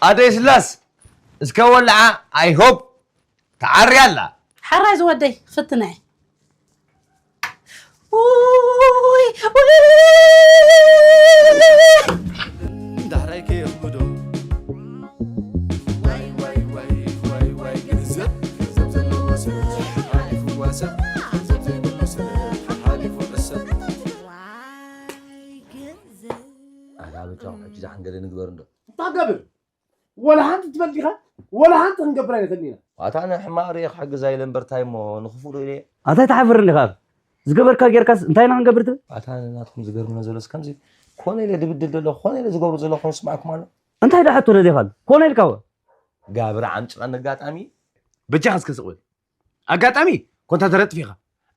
ኣደይ ስላስ እስከ ወልዓ። I hope ተዓርያ ኣላ። ሓራይ ዝወደይ ክፍትነ። ዳሕራይ ከየኽብዶ ዋይ ዋይ ዋይ ዋይ ዋይ ገንዘብ ገንዘብ ዘለዎ ሰብ ሓሓሊፉ ዋሰብ ገንዘብ ዘይብሉ ሰብ ሓሓሊፉ ዕሰብ። ኣታ ብቻ ሕጂ ዝሓንገደ ንግበር እንዶ። እንታይ ገብር ወላ ሓንቲ ትበል ዲኻ? ወላ ሓንቲ ክንገብር ኣይንኽእልን ኢና። ኣታ ንሕማቕ ርእየ ክሕግዛ ኢለ እምበር ታይ እሞ ንኽፉእ ዶ ኢለ እየ? ኣታ ኣይትሓፍርን ዲኻ? ዝገበርካ ጌርካስ እንታይ ኢና ክንገብር ትብል? ኣታ ንናትኩም ዝገርመና ዘሎስ ከምዚ ኮነ ኢለ ድብድል ዘለኹ ኮነ ኢለ ዝገብሩ ዘለኹ ንስማዕኩም ኣሎ። እንታይ ደኣ ሕቶ ደሊኻሉ? ኮነ ኢልካ ወ? ጋብር ዓምጭቐኒ ኣጋጣሚ በጃኻ እስከ ስቕ በል። ኣጋጣሚ ኮንታተር ኣጥፊኻ፣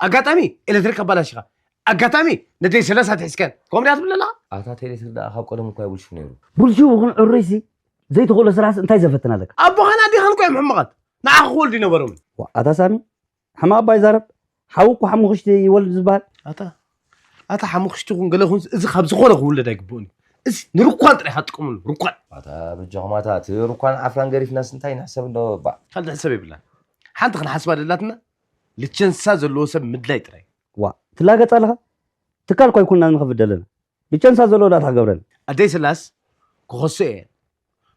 ኣጋጣሚ ኤሌክትሪክ ኣባላሺኻ፣ ኣጋጣሚ ነደይ ሰለሳ ትሒዝካን ከምኡ ድኣ ትብል ኣለኻ? ኣታ ቴሌትር ደኣ ካብ ቀደሙ እኳ እዩ ብልሹው ነይሩ። ብልሹው ይኹን ዕሩይሲ ዘይትኽእሎ ስራሕስ እንታይ ዘፈትን ኣለካ? ኣቦኻን ኣዴኻን እኮ እዮም ሕሙቓት፣ ንዓኻ ክወልዱ ይነበሮምን። ዋእ ኣታ ሳሚ ሕማቕ እባ ይዛረብ። ሓዊ እኮ ሓሙኽሽቲ ይወልድ ዝበሃል። ኣታ ኣታ ሓሙኽሽቲ ኩን ገለ ኩን እዚ ካብ ዝኾነ ክውለድ ኣይግብኦን እዩ። እዚ ንርኳን ጥራይ ኢኻ ትጥቀመሉ ርኳን። ኣታ በጃኹም ኣታ እቲ ርኳን ዓፍራን ገሪፍናስ እንታይ ንሕሰብ እንዶ እባ። ካልእ ሕሰብ የብላን። ሓንቲ ክንሓስባ ደላትና ልቸንሳ ዘለዎ ሰብ ምድላይ ጥራይ። ዋእ ትላገጽ ኣለኻ። ትካል እኳ ኣይኮንናን ንኸፍት ደለና። ልቸንሳ ዘለዎ ደኣ እንታይ ክገብረልና። ኣደይ ስላስ ክኸሶ እየ።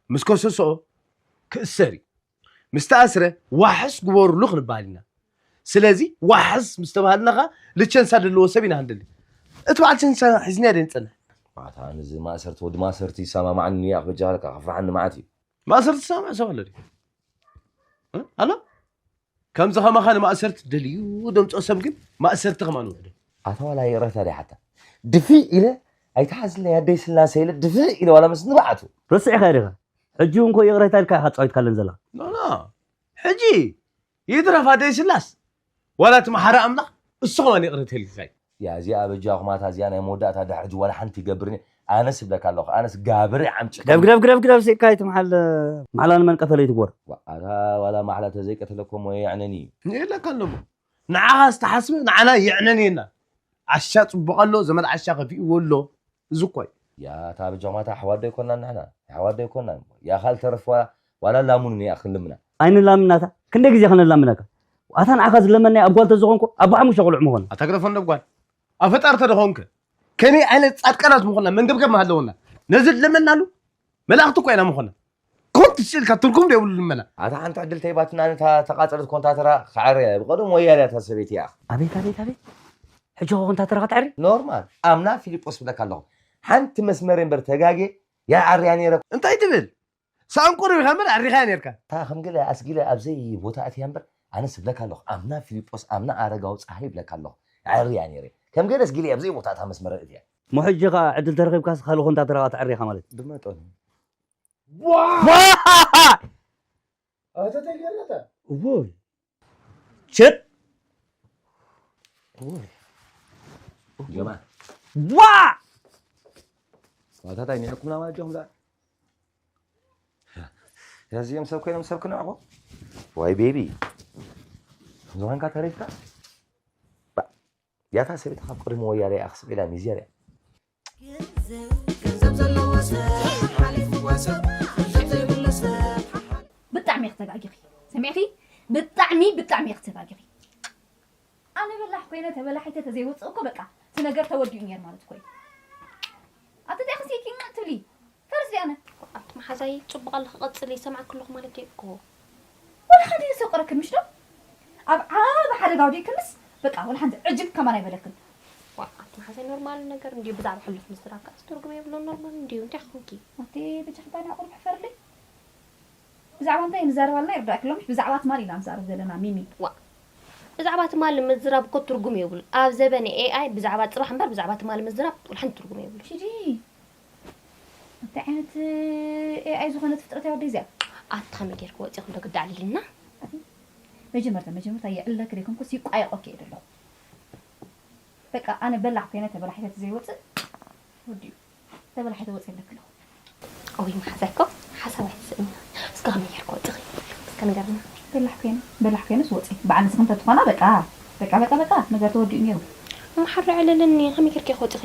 ምስ ከሰስኦ ክእሰር እዩ። ምስ ተኣስረ ዋሕስ ግበሩሉ ክንበሃል ኢና። ስለዚ ዋሕስ ምስ ተባሃልና ኸኣ ልቸንሳ ደለዎ ሰብ ኢና ክንደሊ። እቲ በዓል ቸንሳ ሒዝናዮ ዶ ንጸንሕ? ኣታ ኣነ እዚ ማእሰርቲ ወዲ ማእሰርቲ ይሰማማዓኒ እያ ክበጃኻ ለካ ከፍርሓኒ መዓት እዩ። ማእሰርቲ ዝሰማምዖ ሰብ ኣሎ ድዩ? እ? ኣሎ? ከምዚ ከማኻ ንማእሰርቲ ደልዩ ደምፅኦ ሰብ ግን ማእሰርቲ ከማን ውሕዶ። ኣታ ዋላ ይቕረታ ደይ ሓታ ድፍእ ኢለ ኣይትሓዝለይ ኣደይ ስላሴ ኢለ ድፍእ ኢለ ዋላ ምስ ንብዓቱ ረሲዕኻ ዲኻ ሕጂ እውን ኮ ይቕረታ ኢልካ ኢኻ ትፃዊትካለን ዘለኻ ኖኖ ሕጂ ይትረፍ ኣደይ ስላስ ዋላ እቲ መሓሪ ኣምላኽ እሱ ከማን ይቕረታ ኢልካይ ያ እዚኣ በጃኹም ኣታ እዚኣ ናይ መወዳእታ ድሕሪ ሕጂ ዋላ ሓንቲ ይገብርን እየ ኣነስ እብለካ ኣለኹ ኣነስ ጋብር ዓምጭ ግደፍ ግደፍ ግደፍ ግደፍ ስኢካ ኣይትምሓል ማሕላ ንመን ቀተለ ኣይትግበር ኣታ ዋላ ማሕላ ተዘይቀተለኮ ሞ የዕነኒ እዩ የለካ ኣለሞ ንዓኻ ዝተሓስበ ንዓና የዕነንየና ዓሻ ፅቡቕ ኣሎ ዘመድ ዓሻ ከፊእዎ ኣሎ እዚ እኮ እዩ ያ እታ በጃኹም ኣታ ኣሕዋት ዶ ኣይኮናን ንሕና ኣሕዋት ዶ ኣይኮናን ያኻ ልተረፍ ዋላ ዋላ ላሙን እኒኣ ክንልምና ኣይንላምናታ ክንደይ ግዜ ከነላምነካ ኣታ ንዓኻ ዝለመናይ ኣብ ጓል ተዝኾንኩ ኣቦ ሓሙሽተ ቆልዑ ምኾነ ኣታ ግደፎ እንዶ ጓል ኣብ ፈጣሪ ተደኾንከ ከመይ ዓይነት ፃድቃናት ምኾንና መንገብገብ ምሃለወና ነዚ ዝለመናሉ መላእኽቲ እኮ ኢና ምኾና ኮንት ስኢልካ ትርጉም ዶ የብሉ ልመና ኣታ ሓንቲ ዕድል ተይባትና ነታ ተቃፀለት ኮንታተራ ክዓርያ እያ ብቀደም ወያለ እያ እታ ሰበይቲ እያ ኣቤት ኣቤት ኣቤት ሕጂ ኮንታተራ ክትዕሪ ኖርማል ኣምና ፊሊጶስ ብለካ ኣለኹ ሓንቲ መስመር እምበር ተጋጌ ያዓርያ ነይረ እንታይ ትብል ሳንቁር ኢኻ እምበር ኣሪኻያ ነርካ። እታ ከም ገለ ኣስጊለ ኣብ ዘይ ቦታ ኣትያ እምበር ኣነስ እብለካ ኣለኹ ኣምና ፊሊጶስ ኣምና ኣረጋዊ ጸሃይ እብለካ ኣለኹ ኣዕርያ ነይረ ከም ገለ ኣስጊለ ኣብ ዘይ ቦታ እታ መስመር ኣእትያ። እሞ ሕጂ ኸኣ ዕድል ተረኺብካስ ካልእ ኮንታ ተረኻ ተዕርኻ ማለት እዩ። ብመጠኑ። ኣተተገረተ እዎይ ሸጥ ጀማ ዋ ዋታታይ ኒዕኩም ናማጆም ዛ ያዚኦም ሰብ ኮይኖም ሰብ ክንዕቆ ዋይ ቤቢ ዝኾንካ ተሪፍካ ያታ ሰበይቲ ካብ ቅድሚ ወያለ ኣክስብ ኢላ ሚዝያ ሪኣ ብጣዕሚ ኢኺ ተጋጊኺ ሰሚዕኺ ብጣዕሚ ብጣዕሚ ኢኺ ተጋጊኺ ኣነ በላሕ ኮይነ ተበላሒተ ተዘይወፅእ እኮ በቃ እቲ ነገር ተወዲኡ ነይሩ ማለት እኮ እዩ ኣቲ እንታይ ክስኢኪ ትብሊ ፈርስ ድያነ ኣቲ መሓዛይ ፅቡቕ ኣለኺ ቀፅሊ ይሰምዓኪ ኣለኹ ማለት እየ እኮ ወላ ሓደ ይሰቆረክን ምሽ ዶ ኣብ ዓቢ ሓደጋ ወዲእክንስ በቃ ወላ ሓንቲ ዕጅብ ከማን ኣይበለክን ዋ ኣቲ መሓዛይ ኖርማል ነገር እንድዩ ብዛዕባ ሕሉፍ ምዝራብ ከኣ ትርጉም የብሉን ኖርማል እንድዩ እንታይ ኮንኪ ኣቲ በጃኺ ባና ቁሩብ ሕፈርለይ ብዛዕባ እንታይ ንዛረብ ኣለና ይርዳእኪ ሎምሽ ብዛዕባ ትማል ኢና ንዛረብ ዘለና ሚሚ ዋ ብዛዕባ ትማል ምዝራብ እኮ ትርጉም የብሉን ኣብ ዘበነ ኤኣይ ብዛዕባ ፅባሕ እምበር ብዛዕባ ትማል ምዝራብ ወላ ሓንቲ ትርጉም የብሉን ኪዲ እንታይ ዓይነት ኤኣይ ዝኾነት ፍጥረት እያ ወደይ እዚኣ ኣቲ ከመይ ጌርኪ ወፂኺ እንዶ ግዲ ኣዕልልና መጀመርታ መጀመርታ የዕልለኪ ደይኮንኩስ ይቋየቆኪ እየ ዘለኹ በቃ ኣነ በላሕ ኮይነ ተበላሒተ ተዘይወፅእ ወዲኡ ተበላሒተ ወፂ ኣለኪ ኣለኹ እውይ መሓዛይ እኮ ሓሳብ ኣይትስእንና እስከ ከመይ ጌርኪ ወፂኺ እስከ ንገርና በላሕ ኮይነ በላሕ ኮይነስ ወፂ በዓል ንስኺ እንተትኾና በቃ በቃ በቃ በቃ ነገር ተወዲኡ ነይሩ እሞ ሓራ ዕለለኒ ከመይ ጌርኪ ኢኺ ወፂኺ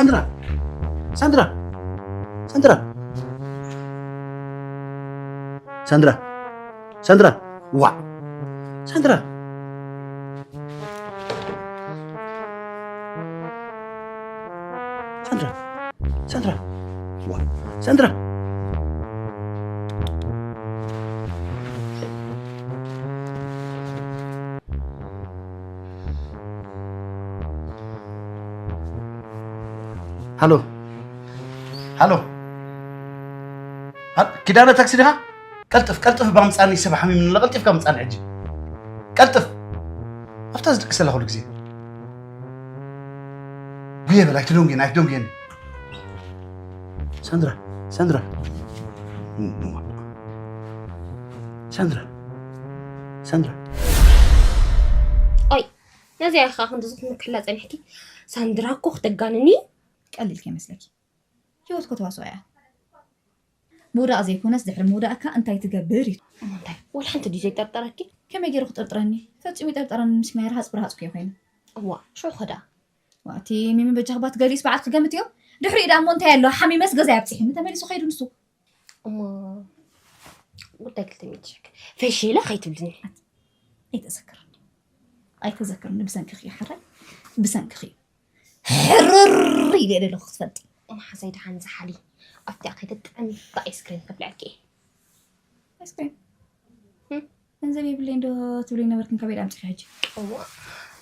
ሳንድራ፣ ሳንድራ፣ ሳንድራ፣ ሳንድራ፣ ሳንድራ፣ ዋ፣ ሳንድራ፣ ሳንድራ፣ ሳንድራ፣ ዋ፣ ሳንድራ። ሃሎ፣ ሃሎ፣ ሃ- ኪዳነ፣ ታክሲ ዲኻ? ቀልጥፍ፣ ቀልጥፍ፣ ባምጻኒ፣ ሰብ ሓሚምኒ ኣሎ። ቀልጢፍካ ምጻኒ ሕጂ። ቀልጥፍ። ኣብታ ዝድቅስ ዘላ ኩሉ ግዜ። ጉየ በል፣ ኣይትደንጉየኒ፣ ኣይትደንጉየኒ። ሳንድራ፣ ሳንድራ። ሳንድራ፣ ሳንድራ። ኦይ፣ ነዚኣ ኢኻ ክንድዚ ክትምክሕላ ጸኒሕኪ? ሳንድራ እኮ ክተጋንኒ። ቀሊል ከይመስለኪ። ህይወት እኮ ተዋስኦ እያ። ምውዳቕ ዘይኮነስ ድሕሪ ምውዳቕካ እንታይ ትገብር እዩ። እሞ እንታይ? ወላ ሓንቲ ድዩ ዘይጠርጠረኪ? ከመይ ገይሩ ክጥርጥረኒ? ፈጺሙ ይጠርጥረኒ። ምስ ማይ ረሃጽ ብረሃጽ እኮ እዩ ኮይኑ። እዋ፣ ሽዑ ኸ ደኣ? ዋ፣ እቲ ሚሚ በጃኺ ባት ገሊኡስ በዓል ክገምት እዮ። ድሕሪኡ ደኣ እሞ እንታይ ኣሎ? ሓሚመስ ገዛይ ኣብጺሑ። ተመሊሱ ኸይዱ ንሱ። እሞ ጉዳይ ክልተ ሚእቲ ሽሕ ፈሽ ኢለ ከይትብልኒ። ኣይተዘክርኒ። ኣይተዘክርኒ። ብሰንክኺ እዩ ሓራይ። ብሰንክኺ እዩ። ሕርር ኢለ ዘለኹ ክትፈልጢ። መሓዛይ ደሓን ዝሓሊ ኣብቲኣ ከይደ ጥዕምቲ ኣይስክሬም ከብልዐኪ እየ። ኣይስክሬም? እም? ገንዘብ የብለይ እንዶ ትብለይ ነበርክን ካበይ ኣምፂኺ ሕጂ? እዋ፣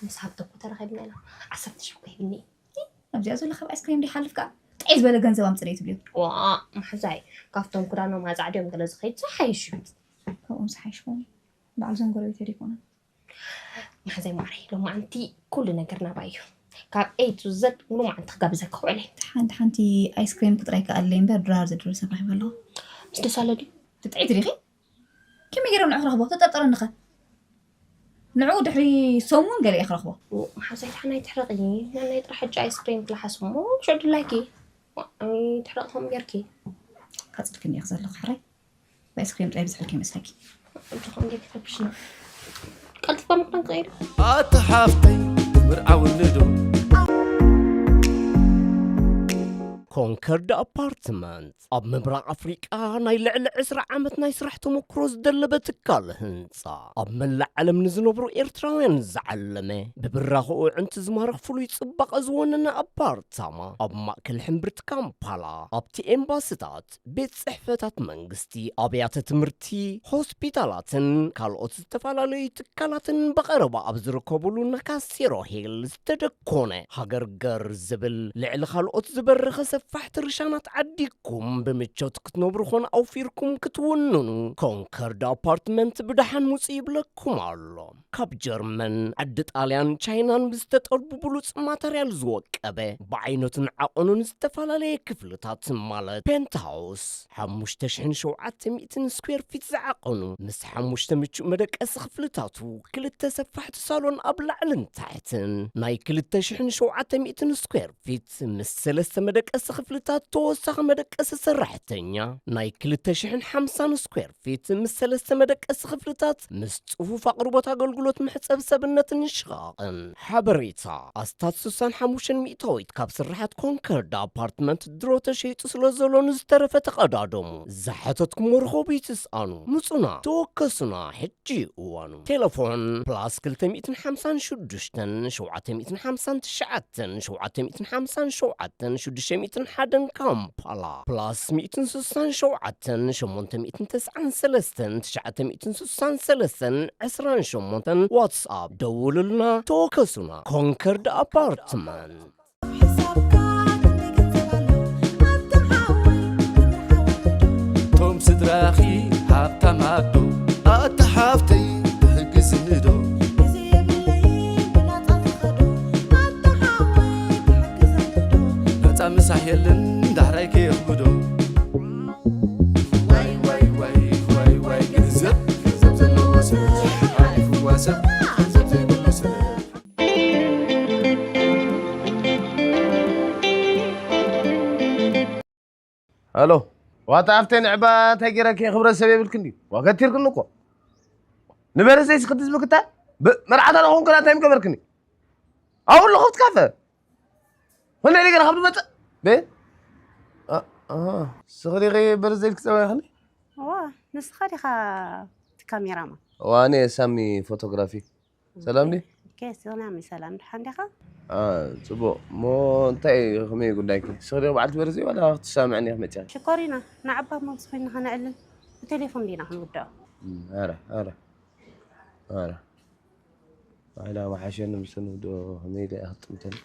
ምስ ሃብተ እኮ ተራኺብና ኢና። ዓሰርተ ሽሕ እኮ ሂብኒ። ኣብዚኣ ዘሎ ካብ ኣይስክሬም ዶ ይሓልፍ ከኣ? ጥዕይ ዝበለ ገንዘብ ኣምፅለይ ትብልዮ። ዋ፣ መሓዛይ፣ ካብቶም ክዳኖም ኣፃዕድዮም ገለ ዝኸይድ ዝሓይሽ እዩ። ካብኦም ዝሓይሽ ኾኑ። በዓል ዞም ጎረቤት ዶ ይኮኑ? መሓዛይ ማዕረይ፣ ሎማዓንቲ ኩሉ ነገር ናባይ እዩ። ካብ ኤ ቱ ዘድ ሙሉ መዓልቲ ክጋብዘኪ ክውዕል እየ። ሓንቲ ሓንቲ ኣይስክሬም ክጥራይ ከኣለይ እምበር ድራር ዘድሮ ሰብ ረኺበ ኣለኹ። ምስ ደሳለ ድዩ? ትጥዒ ትሪኺ? ከመይ ገይሮም ንዑ ክረኽቦ? ተጠርጠረኒ ኸ? ንዑ ድሕሪ ሰሙን ገለ እየ ክረኽቦ። ኡ፣ መሓዛይ ደሓን ኣይትሕረቒ። ናይ ጥራሕ ሕጂ ኣይስክሬም ክለሓስ እሞ ሽዑ ድላይኪ። ዋ፣ ኣይትሕረቒ ከምኡ ጌርኪ። ካጽልክኒ እየ ዘለኹ ሕራይ። ብኣይስክሬም ጥራይ ብዝሕልኪ ይመስለኪ። እንተ ከምኡ ጌርኪ ትረብሽና። ቀልጢፍካ ምኽዳን ክቐይር። ኣታ ሓፍተይ ምርዓውኒ ዶ? ኮንከርድ ኣፓርትመንት ኣብ ምብራቕ ኣፍሪቃ ናይ ልዕሊ ዕስራ ዓመት ናይ ስራሕ ተመክሮ ዝደለበ ትካል ህንጻ፣ ኣብ መላእ ዓለም ንዝነብሩ ኤርትራውያን ዝዓለመ፣ ብብራኸኡ ኣዕንቲ ዝማርኽ ፍሉይ ጽባቐ ዝወነነ ኣፓርታማ፣ ኣብ ማእከል ሕምብርቲ ካምፓላ፣ ኣብቲ ኤምባስታት፣ ቤት ጽሕፈታት መንግስቲ፣ ኣብያተ ትምህርቲ፣ ሆስፒታላትን ካልኦት ዝተፈላለዩ ትካላትን ብቐረባ ኣብ ዝርከቡሉ ናካሴሮ ሂል ዝተደኮነ ሃገር ገር ዝብል ልዕሊ ካልኦት ዝበረኸ ሰፋሕቲ ርሻናት ዓዲግኩም ብምቾት ክትነብሩ ኾን ኣውፊርኩም ክትውንኑ ኮንከርድ ኣፓርትመንት ብደሓን ምጹ ይብለኩም ኣሎ። ካብ ጀርመን፣ ዓዲ ጣልያን፣ ቻይናን ብዝተጠልቡ ብሉጽ ማተርያል ዝወቀበ ብዓይነቱን ዓቐኑን ዝተፈላለየ ክፍልታት ማለት ፔንትሃውስ ሓሙሽተ ሽሕን ሸውዓተ ሚእትን ስኩዌር ፊት ዝዓቐኑ ምስ ሓሙሽተ ምቹእ መደቀሲ ክፍልታቱ ክልተ ሰፋሕቲ ሳሎን ኣብ ላዕልን ታሕትን ናይ ክልተ ሽሕን ሸውዓተ ሚእትን ስኩዌር ፊት ምስ ሰለስተ መደቀሲ ክፍልታት ተወሳኺ መደቀሲ ሰራሕተኛ ናይ ክልተ ሽሕን ሓምሳን ስኩዌር ፊት ምስ ሰለስተ መደቀሲ ክፍልታት ምስ ጽፉፍ ኣቕርቦት ኣገልግሎት መሕጸቢ ሰብነትን ሽቓቕን። ሓበሬታ ኣስታት ስሳን ሓሙሽተን ሚእታዊት ካብ ስርሓት ኮንከርድ ኣፓርትመንት ድሮ ተሸይጡ ስለ ዘሎ ንዝተረፈ ተቐዳደሙ። ዝሓተትኩሞ ርኸቡ ይትስኣኑ። ምጹና፣ ተወከሱና፣ ሕጂ እዩ እዋኑ። ቴሌፎን ፕላስ ክልተ ሚእትን ሓምሳን ሽዱሽተን ሸውዓተ ሚእትን ሓምሳን ትሽዓተን ሸውዓተ ሚእትን ሓምሳን ሸውዓተን ሽዱሽተ ሚእትን ሓደን ካምፓላ ፕላስ ሚእትን ስሳን ሸውዓተን ሸሞንተ ሚእትን ተስዓን ሰለስተን ትሽዓተ ሚእትን ስሳን ሰለስተን ዕስራን ሸሞንተን ዋትስኣፕ ደውሉልና፣ ተወከሱና። ኮንከርድ ኣፓርትመንት። ቶም ስድራኺ ሃብታማት ዶ? ኣታ ሓፍተይ ትሕግዝኒ ዶ? ግዜ የብለይን ብናጻ ዝኸዶ ኣታ ሓወይ ትሕግዘኒ ዶ? ነጻ ምሳሕ የለን ዳሕራይ ከየኽብዶ። ዋይ ዋይ ዋይ ዋይ ዋይ ገንዘብ ገንዘብ ዘለዎ ሰብ ሓሊፍዋ ሰብ ገንዘብ ዘይብሉ ሰብ። ኣሎ ዋታ ኣብተይ ንዕባ እንታይ ገይረኪ ክብረት ሰብ የብልክን ድዩ ዋገቲርክኒ እኮ ንበረሰይ ስክቲ ዝብክታ መርዓታ ለኹንክና እንታይ ምገበርክኒ ኣብኡ ኣለኹ ትካፈ ወንዳ ኢለ ገለ ካብ ዝመጽእ? በ? ኣ-፣ ኣሃ። ንስኺ ዲኺ በርዝደይ ክትጸውዒ ኢኽኒ? እዋ፣ ንስኻ ዲኻ እቲ ካሜራማን? እዋ፣ ኣነ ሳሚ ፎቶግራፊ። ሰላም ድዩ? ኦኬ፣ ሰላም፣ ሰላም። ደሓን ዲኻ? ኣ፣ ጽቡቕ። እሞ እንታይ፣ ከመይ ጉዳይኪ? ንስኺ ዲኺ በዓልቲ በርዝደይ ዋላ ክትሰማምዕኒ ኢኺ መጺኺ? ሽኮሪና፣ ንዓባ እሞ ምስ ኮይንና ከነዕልል ብቴሌፎን ዲና ክንውድኦ? እም፣ ኣረ፣ ኣረ። ኣረ። ባዕላ መሓሸኒ ምስ ንውድኦ ከመይ ኢለ እያ ክትጥምተኒ?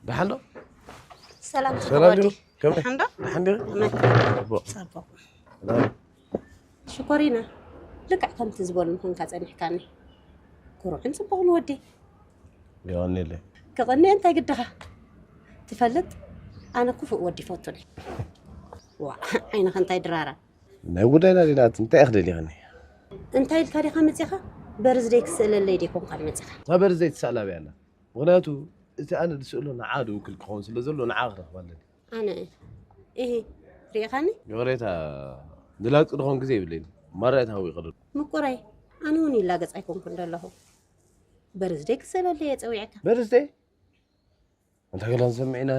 ደሓን ዶ? ሰላም ሰላም ጽቡቕ ድዩ? ወዲ። ከመይ? ደሓን ዶ? ደሓን ድዩ? ከመይ? ጽቡቕ። ጽቡቕ። ሰላም። ሽኮሪና፣ ልክዕ ከምቲ ዝበሉኒ ኮንካ ጸኒሕካኒ። ኩሩዕን ጽቡቕን ወዲ። የቐንየለይ። ክቕንየ እንታይ ግድኻ? ትፈልጥ፣ ኣነ ክፉእ ወዲ ይፈቱ ነይ። ዋ፣ ዓይንኻ እንታይ ድራራ? ናይ ጉዳይና ዲና፣ እንታይ ኢኺ ደሊኽኒ? እንታይ ኢልካ ዲኻ መጺኻ? በርዝደይ ክስእለለይ ዲኹም ካብ መጺኻ? እታ በርዝደይ ትስኣል ኣበይ ኣላ? ምኽንያቱ፣ እቲ ኣነ ዝስእሎ ንዓ ዝውክል ክኸውን ስለ ዘሎ፣ ንዓ ክረኽባ ኣለኒ። ኣነ፣ እሂ፣ ርኢኻኒ? ይቕሬታ፣ ንላግጺ ድኾን ግዜ የብለይን። ማራ እየ ተሃዊቐ ዘለኹ። ምቁረይ፣ ኣነ እውን ይላገጽ ኣይኮንኩን ዘለኹ። በርዝደይ ክስእለለይ እየ ጸዊዐካ። በርዝደይ? ኣንታ ገለ ንሰምዕ ኢና።